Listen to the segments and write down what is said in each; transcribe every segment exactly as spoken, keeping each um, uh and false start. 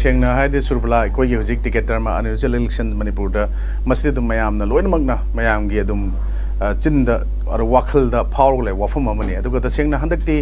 ꯁꯦꯡꯅ ꯍꯥꯏꯔꯗꯤ ꯁꯨꯔꯕꯂꯥ, ꯑꯩꯈꯣꯏꯒꯤ ꯍꯧꯖꯤꯛ ꯇꯤꯀꯦꯠ ꯇꯔꯃ ꯑꯅꯤꯔꯛ ꯏꯂꯦꯛꯁꯟ ꯃꯅꯤꯄꯨꯔꯗ, ꯃꯁꯤꯗꯤ ꯑꯗꯨꯝ ꯃꯌꯥꯝꯅ ꯂꯣꯏꯅꯃꯛꯅ ꯃꯌꯥꯝꯒꯤ ꯑꯗꯨꯝ, ꯑ, ꯆꯤꯟꯗ, ꯑꯗꯨ ꯋꯥꯈꯜꯗ ꯐꯥꯎꯔꯒ ꯂꯩꯕ ꯋꯥꯐꯝ ꯑꯃꯅꯤ꯫ ꯑꯗꯨꯒ ꯇꯁꯦꯡꯅ ꯍꯟꯗꯛꯇꯤ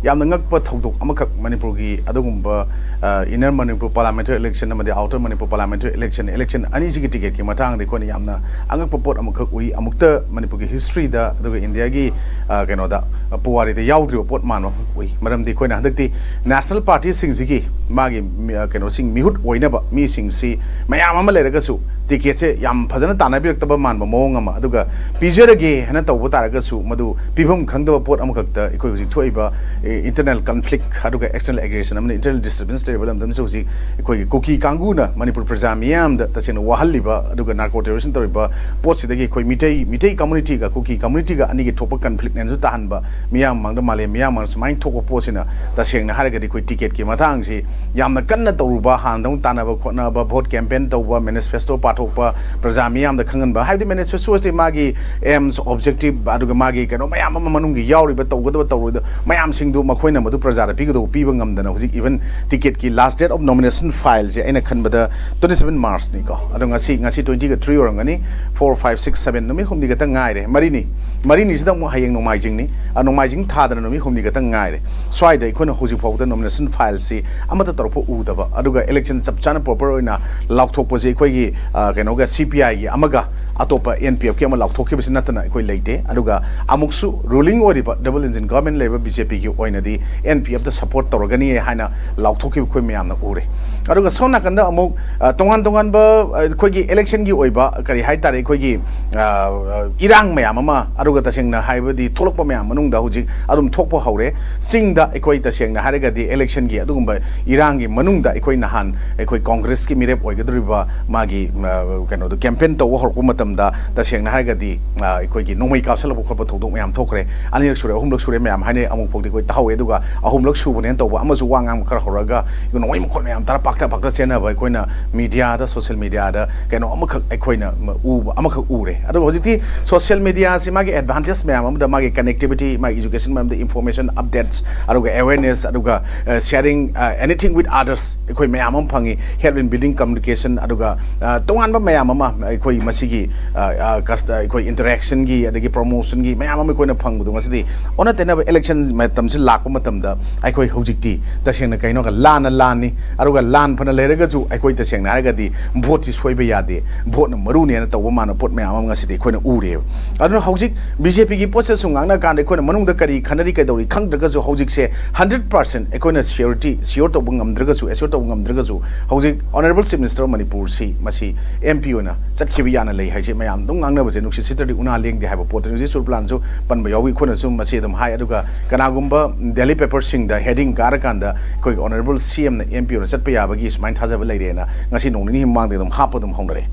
ꯌꯥꯝꯅ ꯉꯛꯄ ꯊꯧꯗꯣꯛ ꯑꯃꯈꯛ ꯃꯅꯤꯄꯨꯔꯒꯤ ꯑꯗꯨꯒꯨꯝꯕ, ꯑ, inner ꯃꯅꯤꯄꯨꯔ parliamentary election ꯑꯃꯗꯤ outer Manipur parliamentary election, election ꯑꯅꯤꯁꯤꯒꯤ ꯇꯤꯀꯦꯠꯀꯤ ꯃꯇꯥꯡꯗ ꯑꯩꯈꯣꯏꯅ ꯌꯥꯝꯅ ꯑꯉꯛꯄ ꯄꯣꯠ ꯑꯃꯈꯛ ꯎꯏ꯫ ꯑꯃꯨꯛꯇ ꯃꯅꯤꯄꯨꯔꯒꯤ historyꯗ ꯑꯗꯨꯒ ꯏꯟꯗꯤꯌꯥꯒꯤ, ꯑ, ꯀꯩꯅꯣꯗ, ꯑ, ꯄꯨꯋꯥꯔꯤꯗ ꯌꯥꯎꯗ꯭ꯔꯤꯕ ꯄꯣꯠ ꯃꯥꯟꯕ ꯑꯃꯈꯛ ꯎꯏ꯫ ꯃꯔꯝꯗꯤ ꯑꯩꯈꯣꯏꯅ ꯍꯟꯗꯛꯇꯤ national partyꯁꯤꯡꯁꯤꯒꯤ ꯃꯥꯒꯤ ꯃꯤ-, ꯑ, ꯀꯩꯅꯣꯁꯤꯡ, ꯃꯤꯍꯨꯠ ꯑꯣꯏꯅꯕ ꯃꯤꯁꯤꯡꯁꯤ ꯃꯌꯥꯝ ꯑꯃ ꯂꯩꯔꯒꯁꯨ ꯇꯤꯀꯦꯠꯁꯦ ꯌꯥꯝ ꯐꯖꯅ ꯇꯥꯟꯅꯕꯤꯔꯛꯇꯕ ꯃꯥꯟꯕ ꯃꯑꯣꯡ ꯑꯃ, ꯑꯗꯨꯒ ꯄꯤꯖꯔꯒꯦ ꯍꯥꯏꯅ ꯇꯧꯕ ꯇꯥꯔꯒꯁꯨ ꯃꯗꯨ ꯄꯤꯐꯝ ꯈꯪꯗꯕ ꯄꯣꯠ ꯑꯃꯈꯛꯇ ꯑꯩꯈꯣꯏ ꯍꯧꯖꯤꯛ ꯊꯣꯛꯏꯕ, ꯑꯦ, internal conflict ꯑꯗꯨꯒ external aggression ꯑꯃꯗꯤ internal disturbance ꯂꯩꯔꯤꯕ ꯂꯝꯗꯝꯁꯤꯗ ꯍꯧꯖꯤꯛ ꯑꯩꯈꯣꯏꯒꯤ ꯀꯨꯀꯤ ꯀꯥꯡꯕꯨꯅ ꯃꯅꯤꯄꯨꯔ ꯄ꯭ꯔꯖꯥ ꯃꯤꯌꯥꯝꯗ ꯇꯁꯦꯡꯅ ꯋꯥꯍꯜꯂꯤꯕ ꯑꯗꯨꯒ narco terrorism ꯇꯧꯔꯤꯕ ꯄꯣꯠꯁꯤꯗꯒꯤ ꯑꯩꯈꯣꯏ ꯃꯤꯇꯩ, ꯃꯤꯇꯩ communityꯒ ꯀꯨꯀꯤ communityꯒ ꯑꯅꯤꯒꯤ ꯊꯣꯛꯄ conflictꯅꯦꯅꯁꯨ ꯇꯥꯍꯟꯕ, ꯃꯤꯌꯥꯝ ꯃꯥꯡꯗ, ꯃꯥꯂꯦꯝ ꯃꯤꯌꯥꯝ ꯃꯥꯡꯗ ꯁꯨꯃꯥꯏꯅ ꯊꯣꯛꯄ ꯄꯣꯠꯁꯤꯅ ꯇꯁꯦꯡꯅ ꯍꯥꯏꯔꯒꯗꯤ ꯑꯩꯈꯣꯏ ꯇꯤꯀꯦꯠꯀꯤ ꯃꯇꯥꯡꯁꯤ ꯌꯥꯝꯅ ꯀꯟꯅ ꯇꯧꯔꯨꯕ, ꯍꯥꯟꯅꯗꯧꯅ ꯇꯥꯟꯅꯕ ꯈꯣꯠꯅꯕ, vote campaign ꯇꯧꯕ, manifesto ꯄꯥꯊꯣꯛꯄ, ꯄ꯭ꯔꯖꯥ ꯃꯤꯌꯥꯝꯗ ꯈꯪꯍꯟꯕ, ꯍꯥꯏꯕꯗꯤ manifesto ꯑꯁꯤ ꯃꯥꯒꯤ aims, objective, ꯑꯗꯨꯒ ꯃꯥꯒꯤ ꯀꯩꯅꯣ ꯃꯌꯥꯝ ꯑꯃ ꯃꯅꯨꯡꯒꯤ ꯌꯥꯎꯔꯤꯕ, ꯇꯧꯒꯗꯕ ꯇꯧꯔꯣꯏꯗꯕ ꯃꯌꯥꯝꯁꯤꯡꯗꯨ ꯃꯈꯣꯏꯅ ꯃꯗꯨ ꯄ꯭ꯔꯖꯥꯗ ꯄꯤꯒꯗꯧꯕ ꯄꯤꯕ ꯉꯝꯗꯅ ꯍꯧꯖꯤꯛ even ꯇꯤꯀꯦꯠꯀꯤ last date of nomination fileꯁꯦ ꯑꯩꯅ ꯈꯟꯕꯗ twenty seven Marchꯅꯤꯀꯣ꯫ ꯑꯗꯣ ꯉꯁꯤ, ꯉꯁꯤ twentyꯒ three ꯑꯣꯏꯔꯝꯒꯅꯤ, four, five, six, seven, ꯅꯨꯃꯤꯠ ꯍꯨꯝꯅꯤ ꯈꯛꯇꯪ ꯉꯥꯏꯔꯦ, ꯃꯔꯤꯅꯤ꯫ ꯃꯔꯤꯅꯤꯁꯤꯗ ꯑꯃꯨꯛ ꯍꯌꯦꯡ ꯅꯣꯡꯃꯥꯏꯖꯤꯡꯅꯤ꯫ ꯑ, ꯅꯣꯡꯃꯥꯏꯖꯤꯡ ꯊꯥꯗꯅ ꯅꯨꯃꯤꯠ ꯍꯨꯝꯅꯤ ꯈꯛꯇꯪ ꯉꯥꯏꯔꯦ꯫ ꯁ꯭ꯋꯥꯏꯗ ꯑꯩꯈꯣꯏꯅ ꯍꯧꯖꯤꯛ ꯐꯥꯎꯕꯗ nomination fileꯁꯤ ꯑꯃꯠꯇ ꯇꯧꯔꯛꯄ ꯎꯗꯕ, ꯑꯗꯨꯒ election ꯆꯞ ꯆꯥꯅ proper ꯑꯣꯏꯅ ꯂꯥꯎꯊꯣꯛꯄꯁꯦ ꯑꯩꯈꯣꯏꯒꯤ, ꯑ, ꯀꯩꯅꯣꯒ CPIꯒꯤ ꯑꯃꯒ ꯑꯇꯣꯞꯄ NPFꯀꯤ ꯑꯃ ꯂꯥꯎꯊꯣꯛꯈꯤꯕꯁꯤ ꯅꯠꯇꯅ ꯑꯩꯈꯣꯏ ꯂꯩꯇꯦ꯫ ꯑꯗꯨꯒ ꯑꯃꯨꯛꯁꯨ ruling ꯑꯣꯏꯔꯤꯕ double engine government ꯂꯩꯔꯤꯕ BJPꯒꯤ ꯑꯣꯏꯅꯗꯤ NPFꯇ support ꯇꯧꯔꯒꯅꯤ ꯍꯥꯏꯅ ꯂꯥꯎꯊꯣꯛꯈꯤꯕ ꯑꯩꯈꯣꯏ ꯃꯌꯥꯝꯅ ꯎꯔꯦ꯫ ꯑꯗꯨꯒ ꯁꯣꯝ ꯅꯥꯀꯟꯗ ꯑꯃꯨꯛ, ꯑ, ꯇꯣꯉꯥꯟ ꯇꯣꯉꯥꯟꯕ, ꯑ, ꯑꯩꯈꯣꯏꯒꯤ electionꯒꯤ ꯑꯣꯏꯕ ꯀꯔꯤ ꯍꯥꯏꯇꯥꯔꯦ, ꯑꯩꯈꯣꯏꯒꯤ, ꯑ, ꯏꯔꯥꯡ ꯃꯌꯥꯝ ꯑꯃ, ꯑꯗꯨꯒ ꯇꯁꯦꯡꯅ ꯍꯥꯏꯕꯗꯤ ꯊꯣꯛꯂꯛꯄ ꯃꯌꯥꯝ ꯃꯅꯨꯡꯗ ꯍꯧꯖꯤꯛ ꯑꯗꯨꯝ ꯊꯣꯛꯄ ꯍꯧꯔꯦ꯫ ꯆꯤꯡꯗ ꯑꯩꯈꯣꯏ ꯇꯁꯦꯡꯅ ꯍꯥꯏꯔꯒꯗꯤ electionꯒꯤ ꯑꯗꯨꯒꯨꯝꯕ ꯏꯔꯥꯡꯒꯤ ꯃꯅꯨꯡꯗ ꯑꯩꯈꯣꯏ ꯅꯍꯥꯟ ꯑꯩꯈꯣꯏ Congressꯀꯤ ꯃꯤꯔꯦꯞ ꯑꯣꯏꯒꯗꯧꯔꯤꯕ ꯃꯥꯒꯤ, ꯑ, ꯀꯩꯅꯣꯗꯣ campaign ꯇꯧꯕ ꯍꯧꯔꯛꯄ ꯃꯇꯝ ꯃꯇꯝꯗ ꯇꯁꯦꯡꯅ ꯍꯥꯏꯔꯒꯗꯤ, ꯑ, ꯑꯩꯈꯣꯏꯒꯤ ꯅꯣꯡꯃꯩ ꯀꯥꯞꯁꯤꯜꯂꯛꯄ ꯈꯣꯠꯄ ꯊꯧꯗꯣꯛ ꯃꯌꯥꯝ ꯊꯣꯛꯈ꯭ꯔꯦ꯫ ꯑꯅꯤꯔꯛ ꯁꯨꯔꯦ, ꯑꯍꯨꯝꯂꯛ ꯁꯨꯔꯦ ꯃꯌꯥꯝ ꯍꯥꯏꯅꯩ, ꯑꯃꯨꯛ ꯐꯥꯎꯗꯤ ꯑꯩꯈꯣꯏ ꯇꯥꯍꯧꯋꯦ꯫ ꯑꯗꯨꯒ ꯑꯍꯨꯝꯂꯛ ꯁꯨꯕꯅꯦꯅ ꯇꯧꯕ ꯑꯃꯁꯨ ꯋꯥ ꯉꯥꯡꯕ ꯈꯔ ꯍꯧꯔꯒ ꯅꯣꯡꯃꯩ ꯃꯈꯣꯟ ꯃꯌꯥꯝ ꯇꯥꯔ ꯄꯥꯛꯊ ꯄꯥꯛꯊ ꯆꯦꯟꯅꯕ ꯑꯩꯈꯣꯏꯅ ꯃꯤꯗꯤꯌꯥꯗ, ꯁꯣꯁꯤꯌꯦꯜ ꯃꯤꯗꯤꯌꯥꯗ ꯀꯩꯅꯣ ꯑꯃꯈꯛ ꯑꯩꯈꯣꯏꯅ ꯎꯕ ꯑꯃꯈꯛ ꯎꯔꯦ꯫ ꯑꯗꯨꯕꯨ ꯍꯧꯖꯤꯛꯇꯤ ꯁꯣꯁꯤꯌꯦꯜ ꯃꯤꯗꯤꯌꯥꯁꯤ ꯃꯥꯒꯤ ꯑꯦꯗꯚꯥꯟꯇꯦꯖ ꯃꯌꯥꯝ ꯑꯃꯗ, ꯃꯥꯒꯤ ꯀꯅꯦꯛꯇꯤꯚꯤꯇꯤ, ꯃꯥꯒꯤ ꯏꯖꯨꯀꯦꯁꯟ ꯃꯔꯝꯗ ꯏꯟꯐꯣꯔꯃꯦꯁꯟ ꯑꯞꯗꯦꯠꯁ, ꯑꯗꯨꯒ ꯑꯦꯋꯦꯔꯅꯦꯁ, ꯑꯗꯨꯒ sharing anything with others ꯑꯩꯈꯣꯏ ꯃꯌꯥꯝ ꯑꯃ ꯐꯪꯉꯤ꯫ Help in building communication, ꯑꯗꯨꯒ ꯑ, ꯇꯣꯉꯥꯟꯕ ꯃꯌꯥꯝ ꯑꯃ ꯑꯩꯈꯣꯏ ꯃꯁꯤꯒꯤ, ꯑ, ꯑ, ꯀꯁ-, ꯑꯩꯈꯣꯏ ꯏꯟꯇꯔꯦꯛꯁꯟꯒꯤ ꯑꯗꯒꯤ ꯄ꯭ꯔꯣꯃꯣꯁꯟꯒꯤ ꯃꯌꯥꯝ ꯑꯃ ꯑꯩꯈꯣꯏꯅ ꯐꯪꯕꯗꯣ ꯉꯁꯤꯗꯤ ꯑꯣꯟꯅ ꯇꯩꯅꯕ ꯏꯂꯦꯛꯁꯟ ꯃꯇꯝꯁꯤ ꯂꯥꯛꯄ ꯃꯇꯝꯗ ꯑꯩꯈꯣꯏ ꯍꯧꯖꯤꯛꯇꯤ ꯇꯁꯦꯡꯅ ꯀꯩꯅꯣꯒ ꯂꯥꯟꯅ ꯂꯥꯟꯅꯤ, ꯑꯗꯨꯒ ꯂꯥꯟ ꯐꯅ ꯂꯩꯔꯒꯁꯨ ꯑꯩꯈꯣꯏ ꯇꯁꯦꯡꯅ ꯍꯥꯏꯔꯒꯗꯤ ꯚꯣꯠꯁꯤ ꯁꯣꯏꯕ ꯌꯥꯗꯦ, ꯚꯣꯠꯅ ꯃꯔꯨꯅꯦꯅ ꯇꯧꯕ ꯃꯥꯅ ꯄꯣꯠ ꯃꯌꯥꯝ ꯑꯃ ꯉꯁꯤꯗꯤ ꯑꯩꯈꯣꯏꯅ ꯎꯔꯦꯕ꯫ ꯑꯗꯨꯅ ꯍꯧꯖꯤꯛ ꯕꯤ ꯖꯦ ꯄꯤꯒꯤ ꯄꯣꯠꯁꯦ ꯁꯨꯝ ꯉꯥꯡꯅ ꯀꯥꯟꯗ ꯑꯩꯈꯣꯏꯅ ꯃꯅꯨꯡꯗ ꯀꯔꯤ ꯈꯟꯅꯔꯤ ꯀꯩꯗꯧꯔꯤ ꯈꯪꯗ꯭ꯔꯒꯁꯨ ꯍꯧꯖꯤꯛꯁꯦ ꯍꯟꯗ꯭ꯔꯦꯠ ꯄꯥꯔꯁꯦꯟ ꯑꯩꯈꯣꯏꯅ ꯁꯤꯌꯣꯔꯤꯇꯤ, ꯁꯤꯌꯣꯔ ꯇꯧꯕ ꯉꯝꯗ꯭ꯔꯒꯁꯨ, ꯑꯦꯁꯤꯌꯣꯔ ꯇꯧꯕ ꯉꯝꯗ꯭ꯔꯒꯁꯨ ꯍꯧꯖꯤꯛ Honourable Chief Minister of ꯃꯅꯤꯄꯨꯔꯁꯤ ꯃꯁꯤ ꯑꯦꯝ ꯄꯤ ꯑꯣꯏꯅ ꯆꯠꯈꯤꯕ ꯌꯥꯅ ꯂꯩ ꯍꯥꯏꯁꯦ ꯃꯌꯥꯝ ꯑꯗꯨꯝ ꯉꯥꯡꯅꯕꯁꯦ, ꯅꯨꯡꯁꯤꯠ ꯁꯤꯠꯇ꯭ꯔꯗꯤ ꯎꯅꯥ ꯂꯦꯡꯗꯦ ꯍꯥꯏꯕ ꯄꯣꯠꯇꯨꯅꯤ꯫ ꯍꯧꯖꯤꯛ ꯆꯨꯔꯄꯂꯥꯟꯁꯨ ꯄꯟꯕ ꯌꯥꯎꯏ, ꯑꯩꯈꯣꯏꯅꯁꯨ ꯃꯁꯤ ꯑꯗꯨꯝ ꯍꯥꯏ꯫ ꯑꯗꯨꯒ ꯀꯅꯥꯒꯨꯝꯕ ꯗꯦꯂꯤ ꯄꯦꯄꯔꯁꯤꯡꯗ ꯍꯦꯗꯤꯡ ꯀꯥꯔꯀꯥꯟꯗ ꯑꯩꯈꯣꯏꯒꯤ Honourable C M ꯅ ꯑꯦꯝ ꯄꯤ ꯑꯣꯏꯅ ꯆꯠꯄ ꯌꯥꯕꯒꯤ ꯁꯨꯃꯥꯏꯅ ꯊꯥꯖꯕ ꯂꯩꯔꯦꯅ ꯉꯁꯤ ꯅꯣꯡ ꯅꯤꯅꯤ ꯃꯃꯥꯡꯗ ꯑꯗꯨꯝ ꯍꯥꯞꯄ ꯑꯗꯨꯝ ꯍꯧꯅꯔꯦ꯫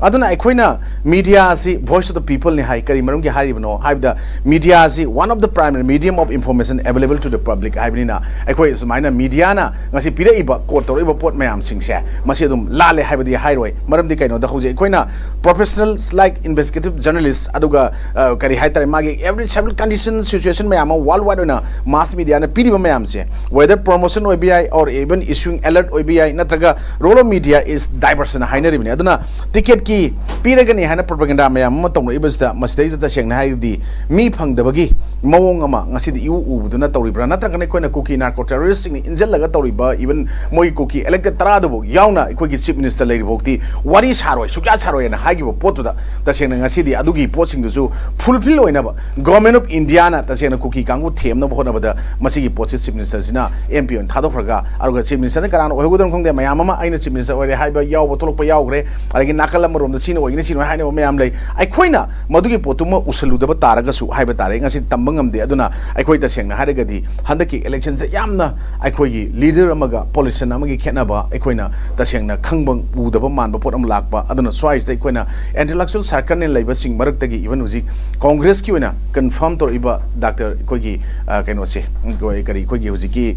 ꯑꯗꯨꯅ ꯑꯩꯈꯣꯏꯅ ꯃꯤꯗꯤꯌꯥ ꯑꯁꯤ Voice of the People ꯅꯤ ꯍꯥꯏ꯫ ꯀꯔꯤ ꯃꯔꯝꯒꯤ ꯍꯥꯏꯔꯤꯕꯅꯣ ꯍꯥꯏꯕꯗ, ꯃꯤꯗꯤꯌꯥ ꯑꯁꯤ one of the primary medium of information available to the public ꯍꯥꯏꯕꯅꯤꯅ, ꯑꯩꯈꯣꯏ ꯁꯨꯃꯥꯏꯅ ꯃꯤꯗꯤꯌꯥꯅ ꯉꯁꯤ ꯄꯤꯔꯛꯏꯕ, ꯀꯣꯠ ꯇꯧꯔꯛꯏꯕ ꯄꯣꯠ ꯃꯌꯥꯝꯁꯤꯡꯁꯦ, ꯃꯁꯤ ꯑꯗꯨꯝ ꯂꯥꯜꯂꯦ ꯍꯥꯏꯕꯗꯤ ꯍꯥꯏꯔꯣꯏ꯫ ꯃꯔꯝꯗꯤ ꯀꯩꯅꯣꯗ, ꯍꯧꯖꯤꯛ ꯑꯩꯈꯣꯏꯅ professionals like investigative journalist, ꯑꯗꯨꯒ, ꯑ, ꯀꯔꯤ ꯍꯥꯏꯇꯥꯔꯦ, ꯃꯥꯒꯤ every several condition, situation ꯃꯌꯥꯝ ꯑꯃ world wide ꯑꯣꯏꯅ mass mediaꯅ ꯄꯤꯔꯤꯕ ꯃꯌꯥꯝꯁꯦ, whether promotion ꯑꯣꯏꯕ ꯌꯥꯏ, or even issuing alert ꯑꯣꯏꯕ ꯌꯥꯏ, ꯅꯠꯇ꯭ꯔꯒ role of media is diversion ꯍꯥꯏꯅꯔꯤꯕꯅꯤ꯫ ꯑꯗꯨꯅ ꯇꯤꯀꯦꯠꯀꯤ ꯄꯤꯔꯒꯅꯤ ꯍꯥꯏꯅ propaganda ꯃꯌꯥꯝ ꯑꯃ ꯇꯧꯅꯔꯛꯏꯕꯁꯤꯗ, ꯃꯁꯤꯗꯩꯁꯤꯗ ꯇꯁꯦꯡꯅ ꯍꯥꯏꯔꯒꯗꯤ ꯃꯤ ꯐꯪꯗꯕꯒꯤ ꯃꯑꯣꯡ ꯑꯃ ꯉꯁꯤꯗꯤ ꯏꯎ ꯎꯕꯗꯨꯅ ꯇꯧꯔꯤꯕ꯭ꯔꯥ? ꯅꯠꯇ꯭ꯔꯒꯅ ꯑꯩꯈꯣꯏꯅ ꯀꯨꯀꯤ narco terroristꯁꯤꯡꯅ ꯏꯟꯁꯤꯜꯂꯒ ꯇꯧꯔꯤꯕ, even ꯃꯣꯏꯒꯤ ꯀꯨꯀꯤ elected ꯇꯔꯥꯗꯨꯐꯥꯎ ꯌꯥꯎꯅ ꯑꯩꯈꯣꯏꯒꯤ Chief Minister ꯂꯩꯔꯤꯐꯥꯎꯗꯤ ꯋꯥꯔꯤ ꯁꯥꯔꯣꯏ, ꯁꯨꯛꯌꯥ ꯁꯥꯔꯣꯏꯅ ꯍꯥꯏꯈꯤꯕ ꯄꯣꯠꯇꯨꯗ, ꯇꯁꯦꯡꯅ ꯉꯁꯤꯗꯤ ꯑꯗꯨꯒꯤ ꯄꯣꯠꯁꯤꯡꯗꯨꯁꯨ fulfill ꯑꯣꯏꯅꯕ Government of Indiaꯅ ꯇꯁꯦꯡꯅ ꯀꯨꯀꯤ ꯀꯥꯡꯕꯨ ꯊꯦꯝꯅꯕ ꯍꯣꯠꯅꯕꯗ ꯃꯁꯤꯒꯤ ꯄꯣꯠꯁꯤ Chief Ministerꯁꯤꯅ ꯑꯦꯝ ꯄꯤ ꯑꯣꯏꯅ ꯊꯥꯗꯣꯛꯈ꯭ꯔꯒ, ꯑꯗꯨꯒ Chief Ministerꯅ ꯀꯅꯥꯅ ꯑꯣꯏꯍꯧꯒꯗꯕꯅꯣ ꯈꯪꯗꯦ, ꯃꯌꯥꯝ ꯑꯃ ꯑꯩꯅ Chief Minister ꯑꯣꯏꯔꯦ ꯍꯥꯏꯕ ꯌꯥꯎꯕ ꯊꯣꯛꯂꯛꯄ ꯌꯥꯎꯈ꯭ꯔꯦ꯫ ꯑꯗꯒꯤ ꯅꯥꯀꯜ ꯑꯃꯔꯣꯝꯗ ꯁꯤꯅ ꯑꯣꯏꯒꯅꯤ, ꯁꯤꯅ ꯑꯣꯏ ꯍꯥꯏꯅꯕ ꯃꯌꯥꯝ ꯂꯩ꯫ ꯑꯩꯈꯣꯏꯅ ꯃꯗꯨꯒꯤ ꯄꯣꯠꯇꯨꯃ ꯎꯁꯜꯂꯨꯗꯕ ꯇꯥꯔꯒꯁꯨ ꯍꯥꯏꯕ ꯇꯥꯔꯦ, ꯉꯁꯤ ꯇꯝꯕ ꯉꯝꯗꯦ꯫ ꯑꯗꯨꯅ ꯑꯩꯈꯣꯏ ꯇꯁꯦꯡꯅ ꯍꯥꯏꯔꯒꯗꯤ ꯍꯟꯗꯛꯀꯤ electionꯁꯦ ꯌꯥꯝꯅ ꯑꯩꯈꯣꯏꯒꯤ leader ꯑꯃꯒ politician ꯑꯃꯒꯤ ꯈꯦꯠꯅꯕ ꯑꯩꯈꯣꯏꯅ ꯇꯁꯦꯡꯅ ꯈꯪꯕ ꯎꯗꯕ ꯃꯥꯟꯕ ꯄꯣꯠ ꯑꯃ ꯂꯥꯛꯄ꯫ ꯑꯗꯨꯅ ꯁ꯭ꯋꯥꯏꯁꯤꯗ ꯑꯩꯈꯣꯏꯅ anti intellectual circle ꯅ ꯂꯩꯕꯁꯤꯡ ꯃꯔꯛꯇꯒꯤ even ꯍꯧꯖꯤꯛ ꯀꯣꯡꯒ꯭ꯔꯦꯁꯀꯤ ꯑꯣꯏꯅ confirm ꯇꯧꯔꯛꯏꯕ ꯗꯥꯛꯇꯔ ꯑꯩꯈꯣꯏꯒꯤ, ꯑ, ꯀꯩꯅꯣꯁꯦ, ꯑꯩꯈꯣꯏ, ꯀꯔꯤ, ꯑꯩꯈꯣꯏꯒꯤ ꯍꯧꯖꯤꯛꯀꯤ,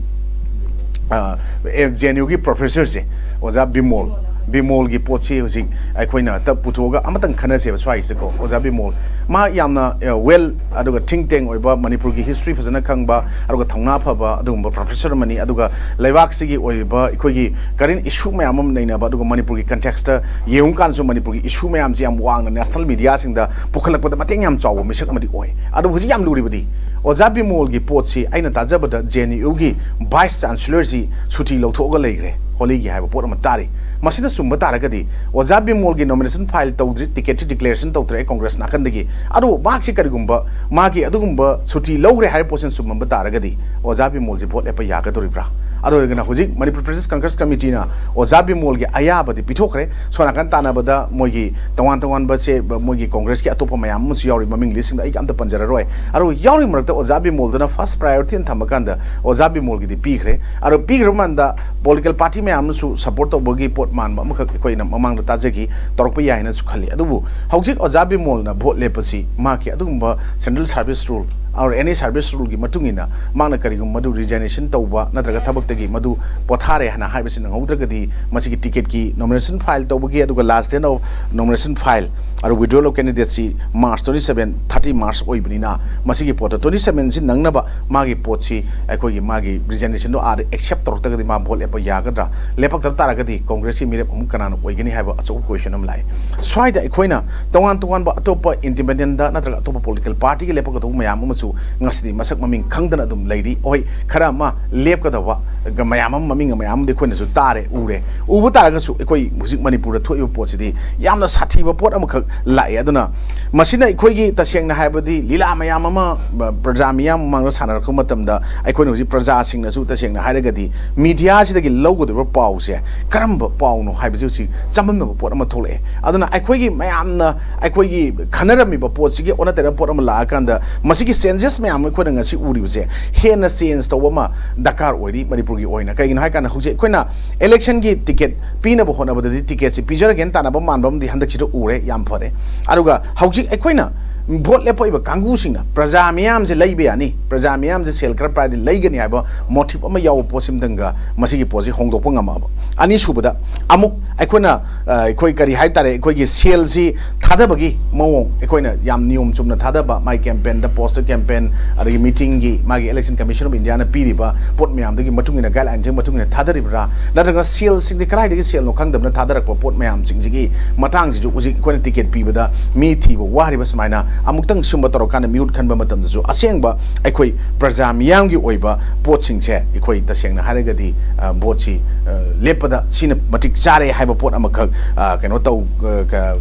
ꯑ, ꯑꯦ, J N U ꯒꯤ professor ꯁꯦ, ꯑꯣꯖꯥ ꯕꯤꯃꯣꯜ, ꯕꯤꯃꯣꯜꯒꯤ ꯄꯣꯠꯁꯤ ꯍꯧꯖꯤꯛ ꯑꯩꯈꯣꯏꯅ ꯍꯦꯛꯇ ꯄꯨꯊꯣꯛꯑꯒ ꯑꯃꯇꯪ ꯈꯟꯅꯁꯦꯕ ꯁ꯭ꯋꯥꯏꯁꯤꯗꯀꯣ꯫ ꯑꯣꯖꯥ ꯕꯤꯃꯣꯜ, ꯃꯥ ꯌꯥꯝꯅ, ꯑ, well, ꯑꯗꯨꯒ think tank ꯑꯣꯏꯕ, ꯃꯅꯤꯄꯨꯔꯒꯤ history ꯐꯖꯅ ꯈꯪꯕ, ꯑꯗꯨꯒ ꯊꯧꯅꯥ ꯐꯕ ꯑꯗꯨꯒꯨꯝꯕ professor ꯑꯃꯅꯤ꯫ ꯑꯗꯨꯒ ꯂꯩꯕꯥꯛꯁꯤꯒꯤ ꯑꯣꯏꯔꯤꯕ ꯑꯩꯈꯣꯏꯒꯤ current issue ꯃꯌꯥꯝ ꯑꯃ ꯅꯩꯅꯕ, ꯑꯗꯨꯒ ꯃꯅꯤꯄꯨꯔꯒꯤ context ꯌꯦꯡꯉꯨ ꯀꯥꯟꯗꯁꯨ ꯃꯅꯤꯄꯨꯔꯒꯤ issue ꯃꯌꯥꯝꯁꯤ ꯌꯥꯝ ꯋꯥꯡꯅ national media ꯁꯤꯡꯗ ꯄꯨꯈꯠꯂꯛꯄꯗ ꯃꯇꯦꯡ ꯌꯥꯝ ꯆꯥꯎꯕ ꯃꯤꯁꯛ ꯑꯃꯗꯤ ꯑꯣꯏ꯫ ꯑꯗꯣ ꯍꯧꯖꯤꯛ ꯌꯥꯝ ꯂꯨꯔꯤꯕꯗꯤ, ꯑꯣꯖꯥ ꯕꯤꯃꯣꯜꯒꯤ ꯄꯣꯠꯁꯤ ꯑꯩꯅ ꯇꯥꯖꯕꯗ J N U ꯒꯤ vice chancellor ꯁꯤ ꯁꯨꯇꯤ ꯂꯧꯊꯣꯛꯑꯒ ꯂꯩꯈ꯭ꯔꯦ, ꯍꯣꯂꯤꯒꯤ ꯍꯥꯏꯕ ꯄꯣꯠ ꯑꯃ ꯇꯥꯔꯤ꯫ ꯃꯁꯤꯅ ꯆꯨꯝꯕ ꯇꯥꯔꯒꯗꯤ, ꯑꯣꯖꯥ ꯕꯤꯃꯣꯜꯒꯤ nomination file ꯇꯧꯗ꯭ꯔꯤ, ticket ꯁꯨ declaration ꯇꯧꯗ꯭ꯔꯦ ꯀꯣꯡꯒ꯭ꯔꯦꯁ ꯅꯥꯀꯟꯗꯒꯤ꯫ ꯑꯗꯨꯕꯨ ꯃꯍꯥꯛꯁꯤ ꯀꯔꯤꯒꯨꯝꯕ ꯃꯥꯒꯤ ꯑꯗꯨꯒꯨꯝꯕ ꯁꯨꯇꯤ ꯂꯧꯈ꯭ꯔꯦ ꯍꯥꯏꯕ ꯄꯣꯠꯁꯤꯅ ꯆꯨꯝꯃꯝꯕ ꯇꯥꯔꯒꯗꯤ, ꯑꯣꯖꯥ ꯕꯤꯃꯣꯜꯁꯤ ꯚꯣꯠ ꯂꯦꯞꯄ ꯌꯥꯒꯗꯧꯔꯤꯕ꯭ꯔꯥ? ꯑꯗꯨ ꯑꯣꯏꯔꯒꯅ ꯍꯧꯖꯤꯛ ꯃꯅꯤꯄꯨꯔ ꯄ꯭ꯔꯗꯦꯁ ꯀꯪꯒ꯭ꯔꯦꯁ ꯀꯃꯤꯇꯤꯅ ꯑꯣꯖꯥ ꯕꯤꯃꯣꯜꯒꯤ ꯑꯌꯥꯕꯗꯤ ꯄꯤꯊꯣꯛꯈ꯭ꯔꯦ꯫ ꯁꯣꯝ ꯅꯥꯀꯟ ꯇꯥꯟꯅꯕꯗ ꯃꯣꯏꯒꯤ ꯇꯣꯉꯥꯟ ꯇꯣꯉꯥꯟꯕꯁꯦ, ꯃꯣꯏꯒꯤ ꯀꯣꯡꯒ꯭ꯔꯦꯁꯀꯤ ꯑꯇꯣꯞꯄ ꯃꯌꯥꯝ ꯑꯃꯁꯨ ꯌꯥꯎꯔꯤ, ꯃꯃꯤꯡ list ꯁꯤꯡꯗ ꯑꯩ ꯑꯝꯇ ꯄꯟꯖꯔꯔꯣꯏ꯫ ꯑꯗꯨ ꯌꯥꯎꯔꯤ ꯃꯔꯛꯇ ꯑꯣꯖꯥ ꯕꯤꯃꯣꯜꯗꯨꯅ first priority ꯑꯣꯏꯅ ꯊꯝꯕ ꯀꯥꯟꯗ ꯑꯣꯖꯥ ꯕꯤꯃꯣꯜꯒꯤꯗꯤ ꯄꯤꯈ꯭ꯔꯦ꯫ ꯑꯗꯣ ꯄꯤꯈ꯭ꯔꯕ ꯀꯥꯟꯗ political party ꯃꯌꯥꯝꯅꯁꯨ support ꯇꯧꯕꯒꯤ ꯄꯣꯠ ꯃꯥꯟꯕ ꯑꯃꯈꯛ ꯑꯩꯈꯣꯏꯅ ꯃꯃꯥꯡꯗ ꯇꯥꯖꯈꯤ, ꯇꯧꯔꯛꯄ ꯌꯥꯏꯅꯁꯨ ꯈꯜꯂꯤ꯫ ꯑꯗꯨꯕꯨ ꯍꯧꯖꯤꯛ ꯑꯣꯖꯥ ꯕꯤꯃꯣꯜꯅ ꯚꯣꯠ ꯂꯦꯞꯄꯁꯤ ꯃꯍꯥꯛꯀꯤ ꯑꯗꯨꯒꯨꯝꯕ central service rule or any service rule ꯒꯤ ꯃꯇꯨꯡ ꯏꯟꯅ ꯃꯍꯥꯛꯅ ꯀꯔꯤꯒꯨꯝꯕ ꯃꯗꯨ resignation ꯇꯧꯕ ꯅꯠꯇ꯭ꯔꯒ ꯊꯕꯛꯇꯒꯤ ꯃꯗꯨ ꯄꯣꯊꯥꯔꯦ ꯍꯥꯏꯅ ꯍꯥꯏꯕꯁꯤ ꯅꯪꯍꯧꯗ꯭ꯔꯒꯗꯤ, ꯃꯁꯤꯒꯤ ticket ꯀꯤ nomination file ꯇꯧꯕꯒꯤ ꯑꯗꯨꯒ last date of nomination file ꯑꯗꯨ withdrawal of candidate ꯁꯤ March twenty seven, thirty March ꯑꯣꯏꯕꯅꯤꯅ, ꯃꯁꯤꯒꯤ ꯄꯣꯠꯇ twenty seven ꯁꯤ ꯅꯪꯅꯕ ꯃꯥꯒꯤ ꯄꯣꯠꯁꯤ, ꯑꯩꯈꯣꯏꯒꯤ ꯃꯥꯒꯤ resignation ꯗꯣ ꯑꯥꯗ accept ꯇꯧꯔꯛꯇ꯭ꯔꯒꯗꯤ ꯃꯥ ꯚꯣꯠ ꯂꯦꯞꯄ ꯌꯥꯒꯗ꯭ꯔꯥ? ꯂꯦꯞꯄꯛꯇꯕ ꯇꯥꯔꯒꯗꯤ ꯀꯣꯡꯒ꯭ꯔꯦꯁꯀꯤ ꯃꯤꯔꯦꯞ ꯑꯃꯨꯛ ꯀꯅꯥꯅ ꯑꯣꯏꯒꯅꯤ ꯍꯥꯏꯕ ꯑꯆꯧꯕ question ꯑꯃ ꯂꯥꯛꯑꯦ꯫ ꯁ꯭ꯋꯥꯏꯗ ꯑꯩꯈꯣꯏꯅ ꯇꯣꯉꯥꯟ ꯇꯣꯉꯥꯟꯕ ꯑꯇꯣꯞꯄ independent ꯗ ꯅꯠꯇ꯭ꯔꯒ ꯑꯇꯣꯞꯄ political party ꯒ ꯂꯦꯞꯄꯛꯀꯗꯧꯕ ꯃꯌꯥꯝ ꯑꯃꯁꯨ ꯉꯁꯤꯗꯤ ꯃꯁꯛ ꯃꯃꯤꯡ ꯈꯪꯗꯅ ꯑꯗꯨꯝ ꯂꯩꯔꯤ꯫ ꯍꯣꯏ, ꯈꯔ ꯑꯃ ꯂꯦꯞꯀꯗꯕ ꯃꯌꯥꯝ ꯑꯃ, ꯃꯃꯤꯡ ꯃꯌꯥꯝ ꯑꯃꯗꯤ ꯑꯩꯈꯣꯏꯅꯁꯨ ꯇꯥꯔꯦ, ꯎꯔꯦ꯫ ꯎꯕ ꯇꯥꯔꯒꯁꯨ ꯑꯩꯈꯣꯏ ꯍꯧꯖꯤꯛ ꯃꯅꯤꯄꯨꯔꯗ ꯊꯣꯛꯏꯕ ꯄꯣꯠꯁꯤꯗꯤ ꯌꯥꯝꯅ ꯁꯥꯊꯤꯕ ꯄꯣꯠ ꯑꯃꯈꯛ ꯂꯥꯛꯑꯦ꯫ ꯑꯗꯨꯅ ꯃꯁꯤꯅ ꯑꯩꯈꯣꯏꯒꯤ, ꯇꯁꯦꯡꯅ ꯍꯥꯏꯕꯗꯤ, ꯂꯤꯂꯥ ꯃꯌꯥꯝ ꯑꯃ ꯄ꯭ꯔꯖꯥ ꯃꯤꯌꯥꯝ ꯃꯃꯥꯡꯗ ꯁꯥꯟꯅꯔꯛꯄ ꯃꯇꯝꯗ, ꯑꯩꯈꯣꯏꯅ ꯍꯧꯖꯤꯛ ꯄ꯭ꯔꯖꯥꯁꯤꯡꯅꯁꯨ, ꯇꯁꯦꯡꯅ ꯍꯥꯏꯔꯒꯗꯤ, media ꯁꯤꯗꯒꯤ ꯂꯧꯒꯗꯧꯔꯤꯕ ꯄꯥꯎꯁꯦ ꯀꯔꯝꯕ ꯄꯥꯎꯅꯣ ꯍꯥꯏꯕꯁꯤ ꯍꯧꯖꯤꯛ ꯆꯃꯝꯅꯕ ꯄꯣꯠ ꯑꯃ ꯊꯣꯛꯂꯛꯑꯦ꯫ ꯑꯗꯨꯅ ꯑꯩꯈꯣꯏꯒꯤ ꯃꯌꯥꯝꯅ ꯑꯩꯈꯣꯏꯒꯤ ꯈꯟꯅꯔꯝꯃꯤꯕ ꯄꯣꯠꯁꯤꯒꯤ ꯑꯣꯟꯅ ꯇꯩꯅꯕ ꯄꯣꯠ ꯑꯃ ꯂꯥꯛꯑꯀꯥꯟꯗ, ꯃꯁꯤꯒꯤ changes ꯃꯌꯥꯝ ꯑꯃ ꯑꯩꯈꯣꯏꯅ ꯉꯁꯤ ꯎꯔꯤꯕꯁꯦ ꯍꯦꯟꯅ change ꯇꯧꯕ ꯑꯃ ꯗꯔꯀꯥꯔ ꯑꯣꯏꯔꯤ ꯃꯅꯤꯄꯨꯔ ꯃꯅꯤꯄꯨꯔꯒꯤ ꯑꯣꯏꯅ꯫ ꯀꯩꯒꯤꯅꯣ ꯍꯥꯏ ꯀꯥꯟꯗ ꯍꯧꯖꯤꯛ ꯑꯩꯈꯣꯏꯅ ꯏꯂꯦꯛꯁꯟꯒꯤ ꯇꯤꯀꯦꯠ ꯄꯤꯅꯕ ꯍꯣꯠꯅꯕꯗꯗꯤ ꯇꯤꯀꯦꯠꯁꯤ ꯄꯤꯖꯔꯒꯦꯅ ꯇꯥꯟꯅꯕ ꯃꯥꯟꯕ ꯑꯃꯗꯤ ꯍꯟꯗꯛꯁꯤꯗ ꯎꯔꯦ, ꯌꯥꯝ ꯐꯔꯦ꯫ ꯑꯗꯨꯒ ꯍꯧꯖꯤꯛ ꯑꯩꯈꯣꯏꯅ ꯚꯣꯠ ꯂꯦꯞꯄꯛꯏꯕ ꯀꯥꯡꯕꯨꯁꯤꯡꯅ ꯄ꯭ꯔꯖꯥ ꯃꯤꯌꯥꯝꯁꯦ ꯂꯩꯕ ꯌꯥꯅꯤ, ꯄ꯭ꯔꯖꯥ ꯃꯤꯌꯥꯝꯁꯦ ꯁꯦꯜ ꯈꯔ ꯄꯥꯏꯔꯗꯤ ꯂꯩꯒꯅꯤ ꯍꯥꯏꯕ ꯃꯣꯇꯤꯚ ꯑꯃ ꯌꯥꯎꯕ ꯄꯣꯠꯁꯤꯃꯇꯪꯒ ꯃꯁꯤꯒꯤ ꯄꯣꯠꯁꯤ ꯍꯣꯡꯗꯣꯛꯄ ꯉꯝꯃꯛꯑꯕ꯫ ꯑꯅꯤꯁꯨꯕꯗ ꯑꯃꯨꯛ ꯑꯩꯈꯣꯏꯅ, ꯑ, ꯑꯩꯈꯣꯏ ꯀꯔꯤ ꯍꯥꯏ ꯇꯥꯔꯦ, ꯑꯩꯈꯣꯏꯒꯤ ꯁꯦꯜꯁꯤ ꯊꯥꯗꯕꯒꯤ ꯃꯑꯣꯡ ꯑꯩꯈꯣꯏꯅ ꯌꯥꯝ ꯅꯤꯌꯣꯝ ꯆꯨꯝꯅ ꯊꯥꯗꯕ, ꯃꯥꯒꯤ ꯀꯦꯝꯄꯦꯟꯗ, ꯄꯣꯁꯇꯔ ꯀꯦꯝꯄꯦꯟ, ꯑꯗꯒꯤ ꯃꯤꯇꯤꯡꯒꯤ ꯃꯥꯒꯤ Election Commission of Indiaꯅ ꯄꯤꯔꯤꯕ ꯄꯣꯠ ꯃꯌꯥꯝꯗꯨꯒꯤ ꯃꯇꯨꯡ ꯏꯟꯅ, ꯒꯥꯏꯗꯂꯥꯏꯟꯁꯤꯒꯤ ꯃꯇꯨꯡ ꯏꯟꯅ ꯊꯥꯗꯔꯤꯕ꯭ꯔꯥ, ꯅꯠꯇ꯭ꯔꯒ ꯁꯦꯜꯁꯤꯡꯁꯦ ꯀꯗꯥꯏꯗꯒꯤ ꯁꯦꯜꯅꯣ ꯈꯪꯗꯕꯅ ꯊꯥꯗꯔꯛꯄ ꯄꯣꯠ ꯃꯌꯥꯝꯁꯤꯡꯁꯤꯒꯤ ꯃꯇꯥꯡꯁꯤꯁꯨ ꯍꯧꯖꯤꯛ ꯑꯩꯈꯣꯏꯅ ꯇꯤꯀꯦꯠ ꯄꯤꯕꯗ ꯃꯤ ꯊꯤꯕ ꯋꯥꯔꯤꯕ ꯁꯨꯃꯥꯏꯅ ꯑꯃꯨꯛꯇꯪ ꯁꯨꯝꯕ ꯇꯧꯔꯀꯥꯟꯗ ꯃꯤꯍꯨꯠ ꯈꯟꯕ ꯃꯇꯝꯗꯁꯨ ꯑꯁꯦꯡꯕ ꯑꯩꯈꯣꯏ ꯄ꯭ꯔꯖꯥ ꯃꯤꯌꯥꯝꯒꯤ ꯑꯣꯏꯕ ꯄꯣꯠꯁꯤꯡꯁꯦ ꯑꯩꯈꯣꯏ ꯇꯁꯦꯡꯅ ꯍꯥꯏꯔꯒꯗꯤ, ꯑ, ꯚꯣꯠꯁꯤ, ꯑ, ꯂꯦꯞꯄꯗ ꯁꯤꯅ ꯃꯇꯤꯛ ꯆꯥꯔꯦ ꯍꯥꯏꯕ ꯄꯣꯠ ꯑꯃꯈꯛ, ꯑ, ꯀꯩꯅꯣ ꯇꯧ-, ꯑ, ꯀ-,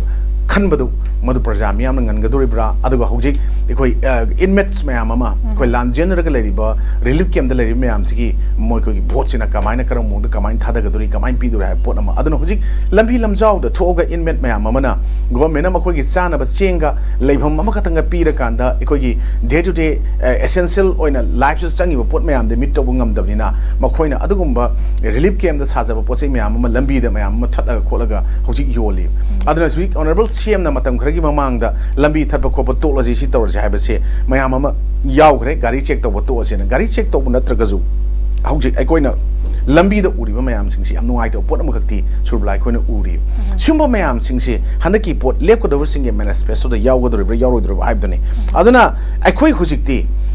ꯈꯟꯕꯗꯨ ꯃꯗꯨ ꯄ꯭ꯔꯖꯥ ꯃꯤꯌꯥꯝꯅ ꯉꯟꯒꯗꯧꯔꯤꯕ꯭ꯔꯥ? ꯑꯗꯨꯒ ꯍꯧꯖꯤꯛ ꯑꯩꯈꯣꯏ, ꯑ, inmates ꯃꯌꯥꯝ ꯑꯃ, ꯑꯩꯈꯣꯏ ꯂꯥꯟꯖꯦꯟꯅꯔꯒ ꯂꯩꯔꯤꯕ relief campꯇ ꯂꯩꯔꯤꯕ ꯃꯌꯥꯝꯁꯤꯒꯤ ꯃꯈꯣꯏꯒꯤ ꯚꯣꯠꯁꯤꯅ ꯀꯃꯥꯏꯅ, ꯀꯔꯝꯕ ꯃꯑꯣꯡꯗ ꯀꯃꯥꯏꯅ ꯊꯥꯗꯒꯗꯧꯔꯤ, ꯀꯃꯥꯏꯅ ꯄꯤꯗꯧꯔꯤ ꯍꯥꯏꯕ ꯄꯣꯠ ꯑꯃ꯫ ꯑꯗꯨꯅ ꯍꯧꯖꯤꯛ ꯂꯝꯕꯤ ꯂꯝꯖꯥꯎꯗ ꯊꯣꯛꯑꯒ inmate ꯃꯌꯥꯝ ꯑꯃꯅ ꯒꯣꯔꯃꯦꯟꯅ ꯃꯈꯣꯏꯒꯤ ꯆꯥꯅꯕ ꯆꯦꯡꯒ ꯂꯩꯐꯝ ꯑꯃꯈꯛꯇꯪꯒ ꯄꯤꯔꯀꯥꯟꯗ ꯑꯩꯈꯣꯏꯒꯤ day to day, ꯑ, essential ꯑꯣꯏꯅ ꯂꯥꯏꯐꯁꯤꯗ ꯆꯪꯉꯤꯕ ꯄꯣꯠ ꯃꯌꯥꯝꯗꯤ meet ꯇꯧꯕ ꯉꯝꯗꯕꯅꯤꯅ ꯃꯈꯣꯏꯅ ꯑꯗꯨꯒꯨꯝꯕ relief campꯇ ꯁꯥꯖꯕ ꯄꯣꯠ ꯆꯩ ꯃꯌꯥꯝ ꯑꯃ ꯂꯝꯕꯤꯗ ꯃꯌꯥꯝ ꯑꯃ ꯊꯠꯂꯒ ꯈꯣꯠꯂꯒ ꯍꯧꯖꯤꯛ ꯌꯣꯜꯂꯤ꯫ ꯑꯗꯨꯅ ꯍꯧꯖꯤꯛ Honourable CMꯅ ꯃꯇꯝ ꯈꯔꯒꯤ ꯃꯃꯥꯡꯗ ꯂꯝꯕꯤ ꯊꯠꯄ ꯈꯣꯠꯄ ꯇꯣꯛꯂꯁꯤ, ꯁꯤ ꯇꯧꯔꯁꯤ ꯍꯥꯏꯕꯁꯦ ꯃꯌꯥꯝ ꯑꯃ ꯌꯥꯎꯈ꯭ꯔꯦ꯫ ꯒꯥꯔꯤ check ꯇꯧꯕ ꯇꯣꯛꯑꯁꯦꯅ꯫ ꯒꯥꯔꯤ check ꯇꯧꯕ ꯅꯠꯇ꯭ꯔꯒꯁꯨ ꯍꯧꯖꯤꯛ ꯑꯩꯈꯣꯏꯅ ꯂꯝꯕꯤꯗ ꯎꯔꯤꯕ ꯃꯌꯥꯝꯁꯤꯡꯁꯤ ꯌꯥꯝ ꯅꯨꯡꯉꯥꯏꯇꯕ ꯄꯣꯠ ꯑꯃꯈꯛꯇꯤ ꯁꯨꯔꯕꯂꯥ ꯑꯩꯈꯣꯏꯅ ꯎꯔꯤ꯫ ꯁꯤꯒꯨꯝꯕ ꯃꯌꯥꯝꯁꯤꯡꯁꯤ ꯍꯟꯗꯛꯀꯤ ꯄꯣꯠ ꯂꯦꯞꯀꯗꯧꯔꯤꯕꯁꯤꯡꯒꯤ manifestoꯗ ꯌꯥꯎꯒꯗꯧꯔꯤꯕ꯭ꯔꯥ ꯌꯥꯎꯔꯣꯏꯗꯧꯔꯤꯕ꯭ꯔꯥ ꯍꯥꯏꯕꯗꯨꯅꯤ꯫ ꯑꯗꯨꯅ ꯑꯩꯈꯣꯏ ꯍꯧꯖꯤꯛꯇꯤ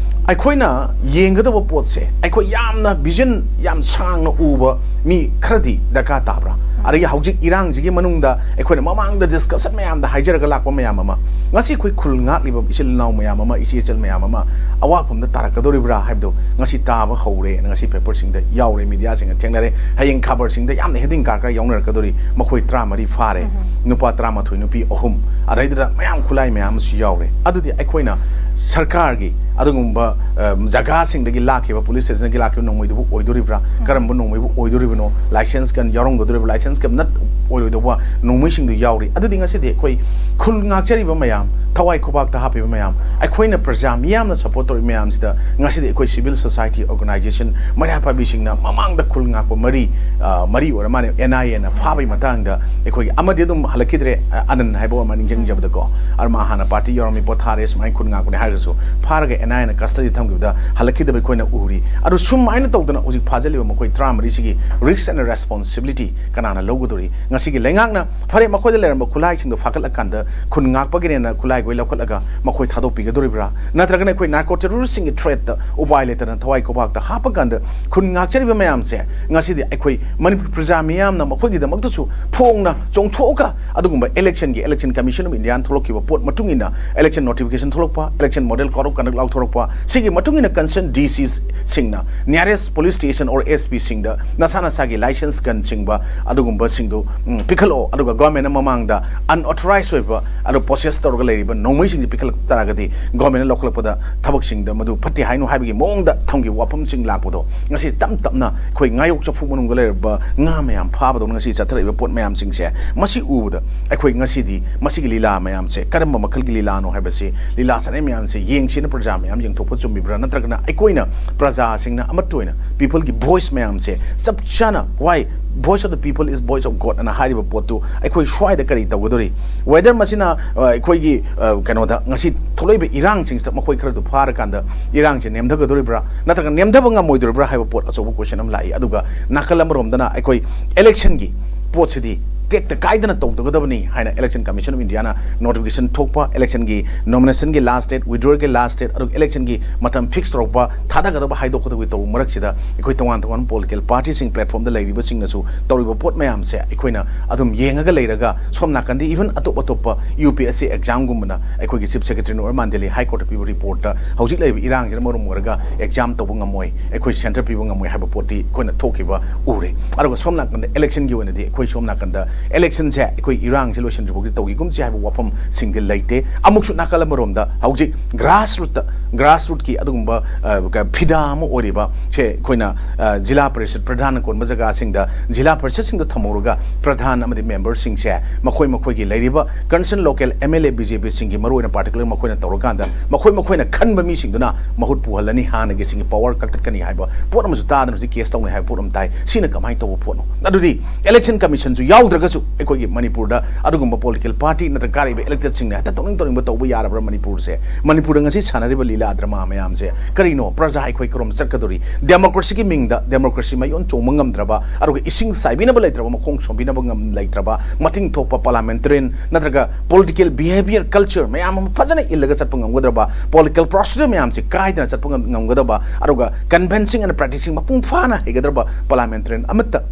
ꯑꯩꯈꯣꯏꯅ ꯌꯦꯡꯒꯗꯕ ꯄꯣꯠꯁꯦ ꯑꯩꯈꯣꯏ ꯌꯥꯝꯅ vision ꯌꯥꯝ ꯁꯥꯡꯅ ꯎꯕ ꯃꯤ ꯈꯔꯗꯤ ꯗꯔꯀꯥꯔ ꯇꯥꯕ꯭ꯔꯥ? ꯑꯗꯒꯤ ꯍꯧꯖꯤꯛ ꯏꯔꯥꯡꯁꯤꯒꯤ ꯃꯅꯨꯡꯗ ꯑꯩꯈꯣꯏꯅ ꯃꯃꯥꯡꯗ discussion ꯃꯌꯥꯝꯗ ꯍꯥꯏꯖꯔꯒ ꯂꯥꯛꯄ ꯃꯌꯥꯝ ꯑꯃ, ꯉꯁꯤ ꯑꯩꯈꯣꯏ ꯈꯨꯜ ꯉꯥꯛꯂꯤꯕ ꯏꯆꯤꯜ ꯏꯅꯥꯎ ꯃꯌꯥꯝ ꯑꯃ, ꯏꯆꯦ ꯏꯆꯜ ꯃꯌꯥꯝ ꯑꯃ ꯑꯋꯥꯐꯝꯗ ꯇꯥꯔꯛꯀꯗꯧꯔꯤꯕ꯭ꯔꯥ ꯍꯥꯏꯕꯗꯣ ꯉꯁꯤ ꯇꯥꯕ ꯍꯧꯔꯦꯅ ꯉꯁꯤ paperꯁꯤꯡꯗ ꯌꯥꯎꯔꯦ, mediaꯁꯤꯡꯗ ꯊꯦꯡꯅꯔꯦ꯫ ꯍꯌꯦꯡ ꯈꯕꯔꯁꯤꯡꯗ ꯌꯥꯝꯅ heading ꯀꯥꯔ ꯈꯔ ꯌꯥꯎꯅꯔꯛꯀꯗꯧꯔꯤ, ꯃꯈꯣꯏ ꯇꯔꯥꯃꯔꯤ ꯐꯥꯔꯦ, ꯅꯨꯄꯥ ꯇꯔꯥꯃꯥꯊꯣꯏ, ꯅꯨꯄꯤ ꯑꯍꯨꯝ, ꯑꯗꯩꯗꯨꯗ ꯃꯌꯥꯝ ꯈꯨꯠꯂꯥꯏ ꯃꯌꯥꯝ ꯑꯃꯁꯨ ꯌꯥꯎꯔꯦ꯫ ꯑꯗꯨꯗꯤ ꯑꯩꯈꯣꯏꯅ ꯁꯔꯀꯥꯔꯒꯤ ꯑꯗꯨꯒꯨꯝꯕ ꯑ, ꯖꯒꯥꯁꯤꯡꯗꯒꯤ ꯂꯥꯛꯈꯤꯕ, ꯄꯨꯂꯤꯁ ꯁ꯭ꯇꯦꯁꯟꯗꯒꯤ ꯂꯥꯛꯈꯤꯕ ꯅꯣꯡꯃꯩꯗꯨꯕꯨ ꯑꯣꯏꯗꯣꯔꯤꯕ꯭ꯔꯥ? ꯀꯔꯝꯕ ꯅꯣꯡꯃꯩꯕꯨ ꯑꯣꯏꯗꯣꯔꯤꯕꯅꯣ? ꯂꯥꯏꯁꯦꯟꯁ ꯒꯟ ꯌꯥꯎꯔꯝꯒꯗꯣꯔꯤꯕ꯭ꯔꯥ? ꯂꯥꯏꯁꯦꯟꯁ ꯒꯟ ꯅꯠ ꯑꯣꯏꯔꯣꯏꯗꯧꯕ ꯅꯣꯡꯃꯩꯁꯤꯡꯗꯨ ꯌꯥꯎꯔꯤ꯫ ꯑꯗꯨꯗꯤ ꯉꯁꯤꯗꯤ ꯑꯩꯈꯣꯏ ꯈꯨꯜ ꯉꯥꯛꯆꯔꯤꯕ ꯃꯌꯥꯝ, ꯊꯋꯥꯏ ꯈꯨꯕꯥꯛꯇ ꯍꯥꯞꯄꯤꯕ ꯃꯌꯥꯝ, ꯑꯩꯈꯣꯏꯅ ꯄ꯭ꯔꯖꯥ ꯃꯤꯌꯥꯝꯅ ꯁꯄꯣꯔꯠ ꯇꯧꯔꯤꯕ ꯃꯌꯥꯝꯁꯤꯗ ꯉꯁꯤꯗꯤ ꯑꯩꯈꯣꯏ ꯁꯤꯚꯤꯜ ꯁꯣꯁꯥꯏꯇꯤ ꯑꯣꯔꯒꯅꯥꯏꯖꯦꯁꯟ ꯃꯩꯔꯥ ꯄꯥꯏꯕꯤꯁꯤꯡꯅ ꯃꯃꯥꯡꯗ ꯈꯨꯜ ꯉꯥꯛꯄ ꯃꯔꯤ, ꯑ, ꯃꯔꯤ ꯑꯣꯏꯔ ꯃꯥꯜꯂꯦ, ꯑꯦꯟ ꯑꯥꯏ ꯑꯦꯅ ꯐꯥꯕꯒꯤ ꯃꯇꯥꯡꯗ ꯑꯩꯈꯣꯏꯒꯤ ꯑꯃꯗꯤ ꯑꯗꯨꯝ ꯍꯜꯂꯛꯈꯤꯗ꯭ꯔꯦ, ꯑ, ꯑꯅꯟ ꯍꯥꯏꯕ ꯑꯣꯏꯔ ꯃꯥꯜꯂꯦ, ꯅꯤꯡꯁꯤꯡꯖꯕꯗꯀꯣ꯫ ꯑꯗꯨ ꯃꯥ ꯍꯥꯟꯅ ꯄꯥꯔꯇꯤ ꯌꯥꯎꯔꯝꯃꯤ, ꯄꯣꯊꯥꯔꯦ, ꯁꯨꯃꯥꯏꯅ ꯈꯨꯟ ꯉꯥꯛꯄꯅꯦ ꯍꯥꯏꯔꯒꯁꯨ ꯐꯥꯔꯒ ꯑꯦꯟ ꯑꯥꯏ ꯑꯦꯅ ꯀꯁꯇꯗꯤ ꯊꯝꯈꯤꯕꯗ ꯍꯜꯂꯛꯈꯤꯗꯕ ꯑꯩꯈꯣꯏꯅ ꯎꯔꯤ꯫ ꯑꯗꯨ ꯁꯨꯃꯥꯏꯅ ꯇꯧꯗꯅ ꯍꯧꯖꯤꯛ ꯐꯥꯖꯤꯜꯂꯤꯕ ꯃꯈꯣꯏ ꯇꯔꯥꯃꯔꯤꯁꯤꯒꯤ risk and responsibility ꯀꯅꯥꯅ ꯂꯧꯒꯗꯧꯔꯤ? ꯉꯁꯤꯒꯤ ꯂꯩꯉꯥꯛꯅ ꯐꯔꯦ, ꯃꯈꯣꯏꯗ ꯂꯩꯔꯝꯕ ꯈꯨꯠꯂꯥꯏꯁꯤꯡꯗꯣ ꯐꯥꯒꯠꯂꯀꯥꯟꯗ ꯈꯨꯟ ꯉꯥꯛꯄꯒꯤꯅꯦꯅ ꯈꯨꯠꯂꯥꯏꯈꯣꯏ ꯂꯧꯈꯠꯂꯒ ꯃꯈꯣꯏ ꯊꯥꯗꯣꯛꯄꯤꯒꯗꯧꯔꯤꯕ꯭ꯔꯥ? ꯅꯠꯇ꯭ꯔꯒꯅ ꯑꯩꯈꯣꯏ ꯅꯥꯔꯀꯣ ꯇꯦꯔꯣꯔꯤꯁꯁꯤꯡꯒꯤ ꯊ꯭ꯔꯦꯠꯇ ꯎꯄꯥꯏ ꯂꯩꯇꯅ ꯊꯋꯥꯏ ꯈꯨꯕꯥꯛꯇ ꯍꯥꯞꯄꯀꯥꯟꯗ ꯈꯨꯟ ꯉꯥꯛꯆꯔꯤꯕ ꯃꯌꯥꯝꯁꯦ ꯉꯁꯤꯗꯤ ꯑꯩꯈꯣꯏ ꯃꯅꯤꯄꯨꯔ ꯄ꯭ꯔꯖꯥ ꯃꯤꯌꯥꯝꯅ ꯃꯈꯣꯏꯒꯤꯗꯃꯛꯇꯁꯨ ꯐꯣꯡꯅ ꯆꯣꯡꯊꯣꯛꯑꯒ ꯑꯗꯨꯒꯨꯝꯕ election ꯒꯤ, Election Commission of India ꯅ ꯊꯣꯛꯂꯛꯈꯤꯕ ꯄꯣꯠ ꯃꯇꯨꯡ ꯏꯟꯅ election notification ꯊꯣꯛꯂꯛꯄ, election model code of conduct ꯂꯥꯎꯊꯣꯔꯛꯄ, ꯁꯤꯒꯤ ꯃꯇꯨꯡ ꯏꯟꯅ concerned D C ꯁꯤꯡꯅ nearest police station or S P ꯁꯤꯡꯗ ꯅꯁꯥ ꯅꯁꯥꯒꯤ license gun ꯁꯤꯡꯕ ꯑꯗꯨꯒꯨꯝꯕꯁꯤꯡꯗꯨ, ꯎꯝ, ꯄꯤꯈꯠꯂꯛꯑꯣ, ꯑꯗꯨꯒ government ꯅ ꯃꯃꯥꯡꯗ unauthorized ꯑꯣꯏꯕ ꯑꯗꯨ possess ꯇꯧꯔꯒ ꯂꯩꯔꯤꯕ ꯅꯣꯡꯃꯩꯁꯤꯡꯁꯤ ꯄꯤꯈꯠꯂꯛ ꯇꯥꯔꯒꯗꯤ government ꯅ ꯂꯧꯈꯠꯂꯛꯄꯗ ꯊꯕꯛꯁꯤꯡꯗ ꯃꯗꯨ ꯐꯠꯇꯦ ꯍꯥꯏꯅꯨ ꯍꯥꯏꯕꯒꯤ ꯃꯑꯣꯡꯗ ꯊꯝꯈꯤꯕ ꯋꯥꯐꯝꯁꯤꯡ ꯂꯥꯛꯄꯗꯣ ꯉꯁꯤ ꯇꯞ ꯇꯞꯅ ꯑꯩꯈꯣꯏ ꯉꯥꯌꯣꯛ ꯆꯐꯨ ꯃꯅꯨꯡꯗ ꯂꯩꯔꯕ ꯉꯥ ꯃꯌꯥꯝ ꯐꯥꯕꯗꯧꯅ ꯉꯁꯤ ꯆꯠꯊꯔꯛꯏꯕ ꯄꯣꯠ ꯃꯌꯥꯝꯁꯤꯡꯁꯦ, ꯃꯁꯤ ꯎꯕꯗ ꯑꯩꯈꯣꯏ ꯉꯁꯤꯗꯤ ꯃꯁꯤꯒꯤ ꯂꯤꯂꯥ ꯃꯌꯥꯝꯁꯦ ꯀꯔꯝꯕ ꯃꯈꯜꯒꯤ ꯂꯤꯂꯥꯅꯣ ꯍꯥꯏꯕꯁꯤ, ꯂꯤꯂꯥ ꯁꯥꯟꯅꯩ ꯃꯌꯥꯝꯁꯦ ꯌꯦꯡꯁꯤꯅ ꯄ꯭ꯔꯖꯥ ꯃꯌꯥꯝ ꯌꯦꯡꯊꯣꯛꯄ ꯆꯨꯝꯃꯤꯕ꯭ꯔꯥ? ꯅꯠꯇ꯭ꯔꯒꯅ ꯑꯩꯈꯣꯏꯅ ꯄ꯭ꯔꯖꯥꯁꯤꯡꯅ ꯑꯃꯠꯇ ꯑꯣꯏꯅ people ꯒꯤ voice ꯃꯌꯥꯝꯁꯦ ꯆꯞ ꯆꯥꯅ, why voice of the people is voice of God ꯑꯅ ꯍꯥꯏꯔꯤꯕ ꯄꯣꯠꯇꯨ ꯑꯩꯈꯣꯏ ꯁ꯭ꯋꯥꯏꯗ ꯀꯔꯤ ꯇꯧꯒꯗꯧꯔꯤ? Whether ꯃꯁꯤꯅ, ꯑ, ꯑꯩꯈꯣꯏꯒꯤ, ꯑ, ꯀꯩꯅꯣꯗ ꯉꯁꯤ ꯊꯣꯛꯂꯛꯏꯕ ꯏꯔꯥꯡꯁꯤꯡꯁꯤꯗ ꯃꯈꯣꯏ ꯈꯔꯗꯨ ꯐꯥꯔꯀꯥꯟꯗ ꯏꯔꯥꯡꯁꯦ ꯅꯦꯝꯊꯒꯗꯧꯔꯤꯕ꯭ꯔꯥ, ꯅꯠꯇ꯭ꯔꯒ ꯅꯦꯝꯊꯕ ꯉꯝꯃꯣꯏꯗꯧꯔꯤꯕ꯭ꯔꯥ ꯍꯥꯏꯕ ꯄꯣꯠ ꯑꯆꯧꯕ question ꯑꯃ ꯂꯥꯛꯏ꯫ ꯑꯗꯨꯒ ꯅꯥꯀꯜ ꯑꯃꯔꯣꯝꯗꯅ ꯑꯩꯈꯣꯏ election ꯒꯤ ꯄꯣꯠꯁꯤꯗꯤ ꯇꯦꯛꯇ ꯀꯥꯏꯗꯅ ꯇꯧꯗꯒꯗꯕꯅꯤ ꯍꯥꯏꯅ Election Commission of India ꯅ notification ꯊꯣꯛꯄ, election ꯒꯤ nomination ꯒꯤ last date, withdrawal ꯒꯤ last date, ꯑꯗꯨꯒ election ꯒꯤ ꯃꯇꯝ fix ꯇꯧꯔꯛꯄ, ꯊꯥꯗꯒꯗꯕ ꯍꯥꯏꯗꯣꯛꯀꯗꯕꯒꯤ ꯇꯧꯕ ꯃꯔꯛꯁꯤꯗ ꯑꯩꯈꯣꯏ ꯇꯣꯉꯥꯟ ꯇꯣꯉꯥꯟꯕ political party ꯁꯤꯡ platform ꯗ ꯂꯩꯔꯤꯕꯁꯤꯡꯅꯁꯨ ꯇꯧꯔꯤꯕ ꯄꯣꯠ ꯃꯌꯥꯝꯁꯦ ꯑꯩꯈꯣꯏꯅ ꯑꯗꯨꯝ ꯌꯦꯡꯉꯒ ꯂꯩꯔꯒ, ꯁꯣꯝ ꯅꯥꯀꯟꯗ even ꯑꯇꯣꯞ ꯑꯇꯣꯞꯄ U P S C exam ꯒꯨꯝꯕꯅ ꯑꯩꯈꯣꯏꯒꯤ Chief Secretary ꯅ ꯑꯣꯏꯔ ꯃꯥꯟꯗꯦꯜꯂꯤ High Court ꯇ ꯄꯤꯕ report ꯇ ꯍꯧꯖꯤꯛ ꯂꯩꯔꯤꯕ ꯏꯔꯥꯡꯁꯤꯅ ꯃꯔꯝ ꯑꯣꯏꯔꯒ exam ꯇꯧꯕ ꯉꯝꯃꯣꯏ, ꯑꯩꯈꯣꯏ center ꯄꯤꯕ ꯉꯝꯃꯣꯏ ꯍꯥꯏꯕ ꯄꯣꯠꯇꯤ ꯑꯩꯈꯣꯏꯅ ꯊꯣꯛꯈꯤꯕ ꯎꯔꯦ꯫ ꯑꯗꯨꯒ ꯁꯣꯝ ꯅꯥꯀꯟꯗ election ꯒꯤ ꯑꯣꯏꯅꯗꯤ ꯑꯩꯈꯣꯏ ꯁꯣꯝ ꯅꯥꯀꯟꯗ election ꯁꯦ ꯑꯩꯈꯣꯏ ꯏꯔꯥꯡꯁꯦ ꯂꯣꯏꯁꯤꯟꯗ꯭ꯔꯤ ꯐꯥꯎꯗꯤ ꯇꯧꯈꯤꯒꯨꯝꯁꯤ ꯍꯥꯏꯕ ꯋꯥꯐꯝꯁꯤꯡꯗꯤ ꯂꯩꯇꯦ꯫ ꯑꯃꯨꯛꯁꯨ ꯅꯥꯀꯜ ꯑꯃꯔꯣꯝꯗ ꯍꯧꯖꯤꯛ grassroot ꯇ ꯒ꯭ꯔꯥꯁ ꯔꯨꯠꯀꯤ ꯑꯗꯨꯒꯨꯝꯕ ꯑ, ꯀ- ꯐꯤꯗꯥ ꯑꯃ ꯑꯣꯏꯔꯤꯕ ꯁꯦ ꯑꯩꯈꯣꯏꯅ ꯑ, ꯖꯤꯂꯥ ꯄꯔꯤꯁꯠ ꯄ꯭ꯔꯙꯥꯟꯅ ꯀꯣꯟꯕ ꯖꯒꯥꯁꯤꯡꯗ ꯖꯤꯂꯥ ꯄꯔꯤꯁꯠꯁꯤꯡꯗ ꯊꯝꯍꯧꯔꯒ ꯄ꯭ꯔꯙꯥꯟ ꯑꯃꯗꯤ ꯃꯦꯝꯕꯔꯁꯤꯡꯁꯦ ꯃꯈꯣꯏ ꯃꯈꯣꯏꯒꯤ ꯂꯩꯔꯤꯕ concern local M L A B J ꯄꯤꯁꯤꯡꯒꯤ ꯃꯔꯨꯑꯣꯏꯅ ꯄꯥꯔꯇꯤꯀꯨꯂꯔ ꯃꯈꯣꯏꯅ ꯇꯧꯔꯀꯥꯟꯗ ꯃꯈꯣꯏ ꯃꯈꯣꯏꯅ ꯈꯟꯕ ꯃꯤꯁꯤꯡꯗꯨꯅ ꯃꯍꯨꯠ ꯄꯨꯍꯜꯂꯅꯤ, ꯍꯥꯟꯅꯒꯤꯁꯤꯡꯒꯤ ꯄꯋꯥꯔ ꯀꯛꯊꯠꯀꯅꯤ ꯍꯥꯏꯕ ꯄꯣꯠ ꯑꯃꯁꯨ ꯇꯥꯗꯅ ꯍꯧꯖꯤꯛ ꯀꯦꯁ ꯇꯧꯅꯩ ꯍꯥꯏꯕ ꯄꯣꯠ ꯑꯃ ꯇꯥꯏ꯫ ꯁꯤꯅ ꯀꯃꯥꯏꯅ ꯇꯧꯕ ꯄꯣꯠꯅꯣ? ꯑꯗꯨꯗꯤ ꯏꯂꯦꯛꯁꯟ ꯀꯃꯤꯁꯟꯁꯨ ꯌꯥꯎꯗ꯭ꯔꯒꯁꯨ ꯑꯩꯈꯣꯏꯒꯤ ꯃꯅꯤꯄꯨꯔꯗ ꯑꯗꯨꯒꯨꯝꯕ ꯄꯣꯂꯤꯇꯤꯀꯦꯜ ꯄꯥꯔꯇꯤ ꯅꯠꯇ꯭ꯔꯒ ꯀꯥꯔꯛꯏꯕ ꯏꯂꯦꯛꯇꯦꯗꯁꯤꯡꯅ ꯍꯦꯛꯇ ꯇꯧꯅꯤꯡ ꯇꯧꯅꯤꯡꯕ ꯇꯧꯕ ꯌꯥꯔꯕ꯭ꯔꯥ ꯃꯅꯤꯄꯨꯔꯁꯦ? ꯃꯅꯤꯄꯨꯔꯗ ꯉꯁꯤ ꯁꯥꯟꯅꯔꯤꯕ ꯂꯤꯂꯥ ꯗ꯭ꯔꯃꯥ ꯃꯌꯥꯝꯁꯦ ꯀꯔꯤꯅꯣ? ꯄ꯭ꯔꯖꯥ ꯑꯩꯈꯣꯏ ꯀꯔꯣꯝ ꯆꯠꯀꯗꯧꯔꯤ? ꯗꯦꯃꯣꯀ꯭ꯔꯦꯁꯤꯒꯤ ꯃꯤꯡꯗ ꯗꯦꯃꯣꯀ꯭ꯔꯦꯁꯤ ꯃꯌꯣꯟ ꯆꯣꯡꯕ ꯉꯝꯗ꯭ꯔꯕ, ꯑꯗꯨꯒ ꯏꯁꯤꯡ ꯆꯥꯏꯕꯤꯅꯕ ꯂꯩꯇ꯭ꯔꯕ, ꯃꯈꯣꯡ ꯁꯣꯝꯕꯤꯅꯕ ꯉꯝ ꯂꯩꯇ꯭ꯔꯕ, ꯃꯇꯤꯡ ꯊꯣꯛꯄ ꯄꯥꯔꯂꯥꯃꯦꯟꯇꯔꯤꯌꯟ ꯅꯠꯇ꯭ꯔꯒ ꯄꯣꯂꯤꯇꯤꯀꯦꯜ ꯕꯤꯍꯦꯕꯤꯌꯔ ꯀꯜꯆꯔ ꯃꯌꯥꯝ ꯑꯃ ꯐꯖꯅ ꯏꯜꯂꯒ ꯆꯠꯄ ꯉꯝꯒꯗ꯭ꯔꯕ, ꯄꯣꯂꯤꯇꯤꯀꯦꯜ ꯄ꯭ꯔꯣꯁꯦꯁ ꯃꯌꯥꯝꯁꯦ ꯀꯥꯏꯗꯅ ꯆꯠꯄ ꯉꯝ- ꯉꯝꯒꯗꯕ, ꯑꯗꯨꯒ ꯀꯟꯚꯤꯟꯁꯤꯡ ꯑꯦꯟ ꯄ꯭ꯔꯦꯛꯇꯤꯁꯤꯡ ꯃꯄꯨꯡ ꯐꯥꯅ ꯍꯩꯒꯗ꯭ꯔꯕ ꯄꯥꯔꯂꯥꯃꯦꯟꯇꯔꯤꯌꯟ ꯑꯃꯠꯇ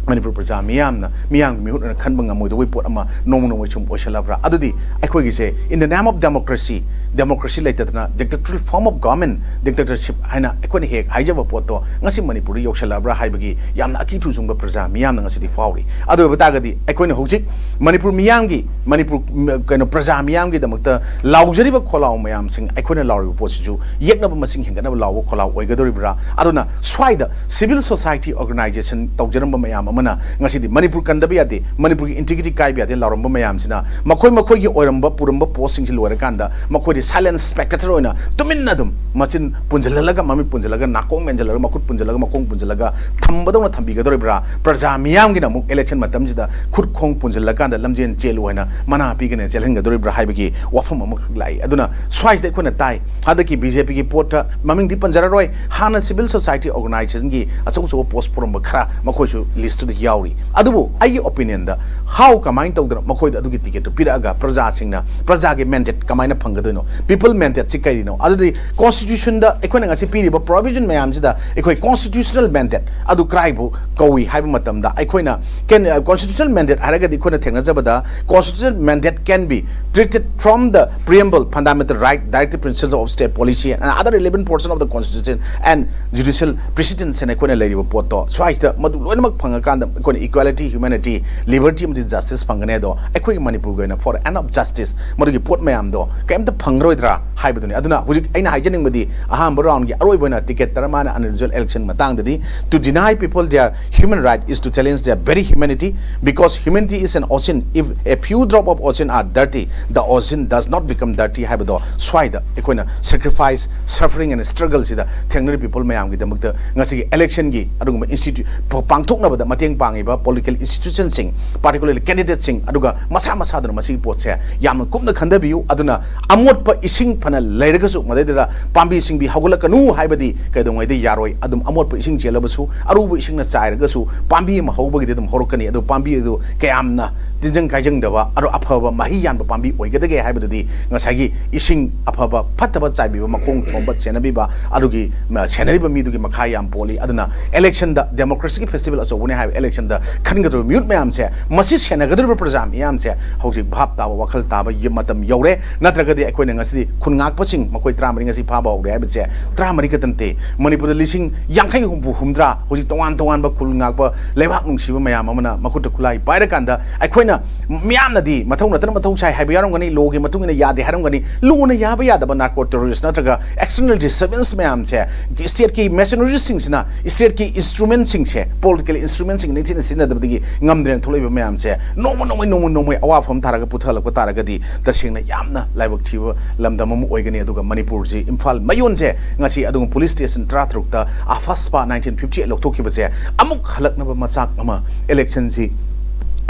ꯃꯅꯤꯄꯨꯔ ꯄ꯭ꯔꯖꯥ ꯃꯤꯌꯥꯝꯅ, ꯃꯤꯌꯥꯝꯒꯤ ꯃꯤꯍꯨꯠ ꯑꯣꯏꯅ ꯈꯟꯕ ꯉꯝꯃꯣꯏꯗꯧꯕꯒꯤ ꯄꯣꯠ ꯑꯃ ꯅꯣꯡꯃ ꯅꯣꯡꯃꯒꯤ ꯁꯨꯝ ꯑꯣꯏꯁꯜꯂꯛꯄ꯭ꯔꯥ? ꯑꯗꯨꯗꯤ ꯑꯩꯈꯣꯏꯒꯤꯁꯦ, in the name of democracy, democracy ꯂꯩꯇꯗꯅ dictatorial form of government, dictatorship ꯍꯥꯏꯅ ꯑꯩꯈꯣꯏꯅ ꯍꯦꯛ ꯍꯥꯏꯖꯕ ꯄꯣꯠꯇꯣ ꯉꯁꯤ ꯃꯅꯤꯄꯨꯔꯗ ꯌꯧꯁꯜꯂꯛꯑꯕ꯭ꯔꯥ ꯍꯥꯏꯕꯒꯤ ꯌꯥꯝꯅ ꯑꯀꯤ ꯊꯨꯖꯨꯡꯕ ꯄ꯭ꯔꯖꯥ ꯃꯤꯌꯥꯝꯅ ꯉꯁꯤꯗꯤ ꯐꯥꯎꯔꯤ꯫ ꯑꯗꯨ ꯑꯣꯏꯕ ꯇꯥꯔꯒꯗꯤ ꯑꯩꯈꯣꯏꯅ ꯍꯧꯖꯤꯛ ꯃꯅꯤꯄꯨꯔ ꯃꯤꯌꯥꯝꯒꯤ, ꯃꯅꯤꯄꯨꯔ, ꯀꯩꯅꯣ, ꯄ꯭ꯔꯖꯥ ꯃꯤꯌꯥꯝꯒꯤꯗꯃꯛꯇ ꯂꯥꯎꯖꯔꯤꯕ ꯈꯣꯜꯂꯥꯎ ꯃꯌꯥꯝꯁꯤꯡ, ꯑꯩꯈꯣꯏꯅ ꯂꯥꯎꯔꯤꯕ ꯄꯣꯠꯁꯤꯁꯨ ꯌꯦꯛꯅꯕ ꯃꯁꯤꯡ ꯍꯦꯟꯒꯠꯅꯕ ꯂꯥꯎꯕ ꯈꯣꯜꯂꯥꯎ ꯑꯣꯏꯒꯗꯧꯔꯤꯕ꯭ꯔꯥ? ꯑꯗꯨꯅ ꯁ꯭ꯋꯥꯏꯗ civil society organization ꯇꯧꯖꯔꯝꯕ ꯃꯌꯥꯝ ꯑꯃꯅ ꯉꯁꯤꯗꯤ ꯃꯅꯤꯄꯨꯔ ꯀꯟꯗꯕ ꯌꯥꯗꯦ, ꯃꯅꯤꯄꯨꯔꯒꯤ integrity ꯀꯥꯏꯕ ꯌꯥꯗꯦ ꯂꯥꯎꯔꯝꯕ ꯃꯌꯥꯝꯁꯤꯅ ꯃꯈꯣꯏ ꯃꯈꯣꯏꯒꯤ ꯑꯣꯏꯔꯝꯕ ꯄꯨꯔꯝꯕ ꯄꯣꯁꯁꯤꯡꯁꯤ ꯂꯣꯏꯔꯀꯥꯟꯗ ꯃꯈꯣꯏꯗꯤ silent spectator ꯑꯣꯏꯅ ꯇꯨꯃꯤꯟꯅ ꯑꯗꯨꯝ ꯃꯆꯤꯟ ꯄꯨꯟꯁꯤꯜꯍꯜꯂꯒ, ꯃꯃꯤꯠ ꯄꯨꯟꯁꯤꯜꯂꯒ, ꯅꯥꯀꯣꯡ ꯃꯦꯟꯁꯤꯜꯂꯒ, ꯃꯈꯨꯠ ꯄꯨꯟꯁꯤꯜꯂꯒ, ꯃꯈꯣꯡ ꯄꯨꯟꯁꯤꯜꯂꯒ ꯊꯝꯕꯗꯧꯅ ꯊꯝꯕꯤꯒꯗꯧꯔꯤꯕ꯭ꯔꯥ? ꯄ꯭ꯔꯖꯥ ꯃꯤꯌꯥꯝꯒꯤꯅ ꯑꯃꯨꯛ election ꯃꯇꯝꯁꯤꯗ ꯈꯨꯠ ꯈꯣꯡ ꯄꯨꯟꯁꯤꯜꯂꯀꯥꯟꯗ ꯂꯝꯖꯦꯟ ꯆꯦꯜꯂꯨ ꯍꯥꯏꯅ ꯃꯅꯥ ꯄꯤꯒꯅ ꯆꯦꯜꯍꯟꯒꯗꯧꯔꯤꯕ꯭ꯔꯥ ꯍꯥꯏꯕꯒꯤ ꯋꯥꯐꯝ ꯑꯃꯈꯛ ꯂꯥꯛꯏ꯫ ꯑꯗꯨꯅ ꯁ꯭ꯋꯥꯏꯁꯤꯗ ꯑꯩꯈꯣꯏꯅ ꯇꯥꯏ, ꯍꯟꯗꯛꯀꯤ ꯕꯤ ꯖꯦ ꯄꯤꯒꯤ ꯄꯣꯠꯇ ꯃꯃꯤꯡꯗꯤ ꯄꯟꯖꯔꯔꯣꯏ, ꯍꯥꯟꯅ civil society organizationꯒꯤ ꯑꯆꯧ ꯑꯆꯧꯕ ꯄꯣꯁ ꯄꯨꯔꯝꯕ ꯈꯔ ꯃꯈꯣꯏꯁꯨ ꯂꯤꯁꯇꯨꯗ ꯌꯥꯎꯔꯤ꯫ ꯑꯗꯨꯕꯨ ꯑꯩꯒꯤ ꯑꯣꯄꯤꯅꯤꯌꯟꯗ, how, ꯀꯃꯥꯏꯅ ꯇꯧꯗꯅ ꯃꯈꯣꯏꯗ ꯑꯗꯨꯒꯤ ꯇꯤꯀꯦꯠꯇꯨ ꯄꯤꯔꯛꯑꯒ ꯄ꯭ꯔꯖꯥꯁꯤꯡꯅ ꯄ꯭ꯔꯖꯥꯒꯤ ꯃꯦꯟꯗꯦꯠ ꯀꯃꯥꯏꯅ ꯐꯪꯒꯗꯣꯏꯅꯣ? People mandateꯁꯤ ꯀꯔꯤꯅꯣ? ꯑꯗꯨꯗꯤ ꯀꯣꯟꯁꯇꯤꯇ꯭ꯌꯨꯁꯟꯗ ꯑꯩꯈꯣꯏꯅ ꯉꯁꯤ ꯄꯤꯔꯤꯕ ꯄ꯭ꯔꯣꯚꯤꯖꯟ ꯃꯌꯥꯝꯁꯤꯗ ꯑꯩꯈꯣꯏ ꯀꯣꯟꯁꯇꯤꯇ꯭ꯌꯨꯁꯅꯦꯜ ꯃꯦꯟꯗꯦꯠ ꯑꯗꯨ ꯀꯔꯥꯏꯕꯨ ꯀꯧꯏ ꯍꯥꯏꯕ ꯃꯇꯝꯗ, ꯑꯩꯈꯣꯏꯅ ꯀꯦꯟ ꯀꯣꯟꯁꯇꯤꯇ꯭ꯌꯨꯁꯅꯦꯜ ꯃꯦꯟꯗꯦꯠ ꯍꯥꯏꯔꯒꯗꯤ ꯑꯩꯈꯣꯏꯅ ꯊꯦꯡꯅꯖꯕꯗ constitutional mandate can be treated from the preamble, fundamental right, directive principles of state policy and other relevant portion of the constitution and judicial precedents ꯍꯥꯏꯅ ꯑꯩꯈꯣꯏꯅ ꯂꯩꯔꯤꯕ ꯄꯣꯠꯇꯣ ꯁ꯭ꯋꯥꯏꯁꯤꯗ ꯃꯗꯨ ꯂꯣꯏꯅꯃꯛ ꯐꯪꯉꯀꯥꯟꯗ ꯀꯥꯟꯗ ꯑꯩꯈꯣꯏꯅ equality, humanity, liberty ꯑꯃꯗꯤ justice ꯐꯪꯒꯅꯤ꯫ ꯑꯗꯣ ꯑꯩꯈꯣꯏꯒꯤ ꯃꯅꯤꯄꯨꯔꯒꯤ ꯑꯣꯏꯅ for an of justice ꯃꯗꯨꯒꯤ ꯄꯣꯠ ꯃꯌꯥꯝꯗꯣ ꯀꯩꯝꯇ ꯐꯪꯉꯔꯣꯏꯗ꯭ꯔꯥ ꯍꯥꯏꯕꯗꯨꯅꯤ꯫ ꯑꯗꯨꯅ ꯍꯧꯖꯤꯛ ꯑꯩꯅ ꯍꯥꯏꯖꯅꯤꯡꯕꯗꯤ ꯑꯍꯥꯟꯕ round ꯀꯤ ꯑꯔꯣꯏꯕ ꯑꯣꯏꯅ ticket ꯇꯔꯥꯃꯉꯥꯅ individual election ꯃꯇꯥꯡꯗꯗꯤ, to deny people their human right is to challenge their very humanity, because humanity is an ocean. If a few drop of ocean are dirty, the ocean does not become dirty ꯍꯥꯏꯕꯗꯣ ꯁ꯭ꯋꯥꯏꯗ ꯑꯩꯈꯣꯏꯅ sacrifice, suffering and struggle ꯁꯤꯗ ꯊꯦꯡꯅꯔꯤꯕ people ꯃꯌꯥꯝꯒꯤꯗꯃꯛꯇ ꯉꯁꯤꯒꯤ election ꯒꯤ ꯑꯗꯨꯒꯨꯝꯕ institute ꯄꯥꯡꯊꯣꯛꯅꯕꯗ ꯃꯇꯦꯡ ꯄꯥꯡꯉꯤꯕ political institution ꯁꯤꯡ, particularly candidate ꯁꯤꯡ, ꯑꯗꯨꯒ ꯃꯁꯥ ꯃꯁꯥꯗꯨꯅ ꯃꯁꯤꯒꯤ ꯄꯣꯠꯁꯦ ꯌꯥꯝꯅ ꯀꯨꯞꯅ ꯈꯟꯊꯕꯤꯌꯨ꯫ ꯑꯗꯨꯅ ꯑꯃꯣꯠꯄ ꯏꯁꯤꯡ ꯐꯅ ꯂꯩꯔꯒꯁꯨ ꯃꯗꯩꯗꯨꯗ ꯄꯥꯝꯕꯤ ꯁꯤꯡꯕꯤ ꯍꯧꯒꯠꯂꯛꯀꯅꯨ ꯍꯥꯏꯕꯗꯤ ꯀꯩꯗꯧꯉꯩꯗ ꯌꯥꯔꯣꯏ꯫ ꯑꯗꯨꯝ ꯑꯃꯣꯠꯄ ꯏꯁꯤꯡ ꯆꯦꯜꯂꯕꯁꯨ, ꯑꯔꯨꯕ ꯏꯁꯤꯡꯅ ꯆꯥꯏꯔꯒꯁꯨ ꯄꯥꯝꯕꯤ ꯑꯃ ꯍꯧꯕꯒꯤꯗꯤ ꯑꯗꯨꯝ ꯍꯧꯔꯛꯀꯅꯤ꯫ ꯑꯗꯨ ꯄꯥꯝꯕꯤ ꯑꯗꯨ ꯀꯌꯥꯝꯅ ꯇꯤꯟꯖꯪ ꯀꯥꯏꯖꯪꯗꯕ, ꯑꯗꯣ ꯑꯐꯕ ꯃꯍꯩ ꯌꯥꯟꯕ ꯄꯥꯝꯕꯤ ꯑꯣꯏꯒꯗꯒꯦ ꯍꯥꯏꯕꯗꯨꯗꯤ ꯉꯁꯥꯏꯒꯤ ꯏꯁꯤꯡ ꯑꯐꯕ ꯐꯠꯇꯕ ꯆꯥꯏꯕꯤꯕ, ꯃꯈꯣꯡ ꯁꯣꯝꯕ ꯁꯦꯟꯅꯕꯤꯕ, ꯑꯗꯨꯒꯤ ꯃ, ꯁꯦꯟꯅꯔꯤꯕ ꯃꯤꯗꯨꯒꯤ ꯃꯈꯥ ꯌꯥꯝ ꯄꯣꯜꯂꯤ꯫ ꯑꯗꯨꯅ election ꯗ democracy ꯒꯤ festival ꯑꯆꯧꯕꯅꯤ ꯍꯥꯏꯕ election ꯗ ꯈꯟꯒꯗꯧꯔꯤꯕ ꯃꯤꯍꯨꯠ ꯃꯌꯥꯝꯁꯦ, ꯃꯁꯤ ꯁꯦꯟꯅꯒꯗꯧꯔꯤꯕ ꯄ꯭ꯔꯖꯥ ꯃꯤꯌꯥꯝꯁꯦ ꯍꯧꯖꯤꯛ ꯚꯥꯞ ꯇꯥꯕ, ꯋꯥꯈꯜ ꯇꯥꯕ ꯌ-, ꯃꯇꯝ ꯌꯧꯔꯦ꯫ ꯅꯠꯇ꯭ꯔꯒꯗꯤ ꯑꯩꯈꯣꯏꯅ ꯉꯁꯤꯗꯤ ꯈꯨꯟ ꯉꯥꯛꯄꯁꯤꯡ ꯃꯈꯣꯏ ꯇꯔꯥꯃꯔꯤ ꯉꯁꯤ ꯐꯥꯕ ꯍꯧꯔꯦ ꯍꯥꯏꯕꯁꯦ ꯇꯔꯥꯃꯔꯤ ꯈꯛꯇ ꯅꯠꯇꯦ꯫ ꯃꯅꯤꯄꯨꯔꯗ ꯂꯤꯁꯤꯡ ꯌꯥꯡꯈꯩ ꯍꯨꯝꯐꯨ ꯍꯨꯝꯗ꯭ꯔꯥ ꯍꯧꯖꯤꯛ ꯇꯣꯉꯥꯟ ꯇꯣꯉꯥꯟꯕ ꯈꯨꯜ ꯉꯥꯛꯄ ꯂꯩꯕꯥꯛ ꯅꯨꯡꯁꯤꯕ ꯃꯌꯥꯝ ꯑꯃꯅ ꯃꯈꯨꯠꯇ ꯈꯨꯠꯂꯥꯏ ꯄꯥꯏꯔꯀꯥꯟꯗ ꯑꯩꯈꯣꯏꯅ ꯃꯤꯌꯥꯝꯅꯗꯤ ꯃꯊꯧ ꯅꯠꯇꯅ ꯃꯊꯧ ꯁꯥꯏ ꯍꯥꯏꯕ ꯌꯥꯎꯔꯝꯒꯅꯤ, law ꯒꯤ ꯃꯇꯨꯡ ꯏꯟꯅ ꯌꯥꯗꯦ ꯍꯥꯏꯔꯝꯒꯅꯤ꯫ Law ꯅ ꯌꯥꯕ ꯌꯥꯗꯕ narco terrorist ꯅꯠꯇ꯭ꯔꯒ external disturbance ꯃꯌꯥꯝꯁꯦ state ꯀꯤ machinery ꯁꯤꯡꯁꯤꯅ, state ꯀꯤ instrument ꯁꯤꯡꯁꯦ, political instrument ꯁꯤꯡ ꯅꯤꯡꯊꯤꯅ ꯁꯤꯖꯤꯟꯅꯗꯕꯗꯒꯤ ꯉꯝꯗ꯭ꯔꯦꯅ ꯊꯣꯛꯂꯛꯏꯕ ꯃꯌꯥꯝꯁꯦ ꯅꯣꯡꯃ ꯅꯣꯡꯃꯩ, ꯅꯣꯡꯃ ꯅꯣꯡꯃꯩ ꯑꯋꯥꯐꯝ ꯊꯥꯔꯒ ꯄꯨꯊꯍꯜꯂꯛꯄ ꯇꯥꯔꯒꯗꯤ ꯇꯁꯦꯡꯅ ꯌꯥꯝꯅ ꯂꯥꯏꯕꯛ ꯊꯤꯕ ꯂꯝꯗꯝ ꯑꯃ ꯑꯣꯏꯒꯅꯤ꯫ ꯑꯗꯨꯒ ꯃꯅꯤꯄꯨꯔꯁꯤ, ꯏꯝꯐꯥꯜ ꯃꯌꯣꯟꯁꯦ ꯉꯁꯤ ꯑꯗꯨꯒꯨꯝꯕ police station ꯇꯔꯥꯇꯔꯨꯛꯇ AFSPA nineteen fifty eight ꯂꯧꯊꯣꯛꯈꯤꯕꯁꯦ ꯑꯃꯨꯛ ꯍꯜꯂꯛꯅꯕ ꯃꯆꯥꯛ ꯑꯃ election ꯁꯤ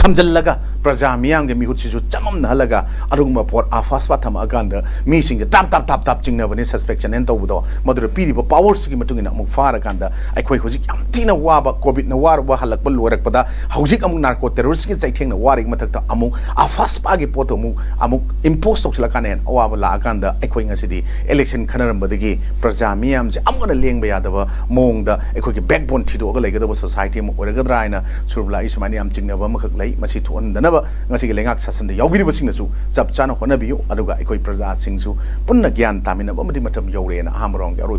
ꯊꯝꯖꯤꯜꯂꯒ ꯄ꯭ꯔꯖꯥ ꯃꯤꯌꯥꯝꯒꯤ ꯃꯤꯍꯨꯠꯁꯤꯁꯨ ꯆꯃꯝꯅꯍꯜꯂꯒ ꯑꯗꯨꯒꯨꯝꯕ ꯄꯣꯠ AFSPA ꯊꯝꯃꯛꯑꯀꯥꯟꯗ ꯃꯤꯁꯤꯡꯁꯦ ꯇꯥꯞ ꯇꯥꯞ ꯇꯥꯞ ꯇꯥꯞ ꯆꯤꯡꯅꯕꯅꯤ, suspect ꯆꯦꯅꯦꯟ ꯇꯧꯕꯗꯣ꯫ ꯃꯗꯨꯗ ꯄꯤꯔꯤꯕ power ꯁꯤꯒꯤ ꯃꯇꯨꯡ ꯏꯟꯅ ꯑꯃꯨꯛ ꯐꯥꯔꯀꯥꯟꯗ ꯑꯩꯈꯣꯏ ꯍꯧꯖꯤꯛ ꯌꯥꯝ ꯊꯤꯅ ꯋꯥꯕ, COVID ꯅ ꯋꯥꯔꯨꯕ ꯍꯜꯂꯛꯄ ꯂꯣꯏꯔꯛꯄꯗ ꯍꯧꯖꯤꯛ ꯑꯃꯨꯛ narco terrorist ꯀꯤ ꯆꯩꯊꯦꯡꯅ ꯋꯥꯔꯤꯉꯩ ꯃꯊꯛꯇ ꯑꯃꯨꯛ AFSPA ꯒꯤ ꯄꯣꯠꯇꯣ ꯑꯃꯨꯛ, ꯑꯃꯨꯛ impose ꯇꯧꯁꯤꯜꯂꯀꯥꯟꯗ ꯍꯦꯟꯅ ꯑꯋꯥꯕ ꯂꯥꯛꯑꯀꯥꯟꯗ ꯑꯩꯈꯣꯏ ꯉꯁꯤꯗꯤ election ꯈꯟꯅꯔꯝꯕꯗꯒꯤ ꯄ꯭ꯔꯖꯥ ꯃꯤꯌꯥꯝꯁꯦ ꯑꯃꯨꯛ ꯍꯟꯅ ꯂꯦꯡꯕ ꯌꯥꯗꯕ ꯃꯑꯣꯡꯗ ꯑꯩꯈꯣꯏꯒꯤ backbone ꯊꯤꯗꯣꯛꯑꯒ ꯂꯩꯒꯗꯕ society ꯑꯃ ꯑꯣꯏꯔꯒꯗ꯭ꯔꯥ ꯍꯥꯏꯅ ꯁꯨꯔꯕꯤꯂꯥ ꯑꯩ ꯁꯨꯃꯥꯏꯅ ꯌꯥꯝ ꯆꯤꯡꯅꯕ ꯑꯃꯈꯛ ꯂꯩ꯫ ꯃꯁꯤ ꯊꯣꯛꯍꯟꯗꯅꯕ ꯉꯁꯤꯒꯤ ꯂꯩꯉꯥꯛ ꯁꯥꯁꯟꯗ ꯌꯥꯎꯕꯤꯔꯤꯕꯁꯤꯡꯅꯁꯨ ꯆꯞ ꯆꯥꯅ ꯍꯣꯠꯅꯕꯤꯌꯨ꯫ ꯑꯗꯨꯒ ꯑꯩꯈꯣꯏ ꯄ꯭ꯔꯖꯥꯁꯤꯡꯁꯨ ꯄꯨꯟꯅ ꯒ꯭ꯌꯥꯟ ꯇꯥꯃꯤꯟꯅꯕ ꯑꯃꯗꯤ ꯃꯇꯝ ꯌꯧꯔꯦꯅ ꯑꯍꯥꯟꯕ round ꯀꯤ ꯑꯔꯣꯏꯕ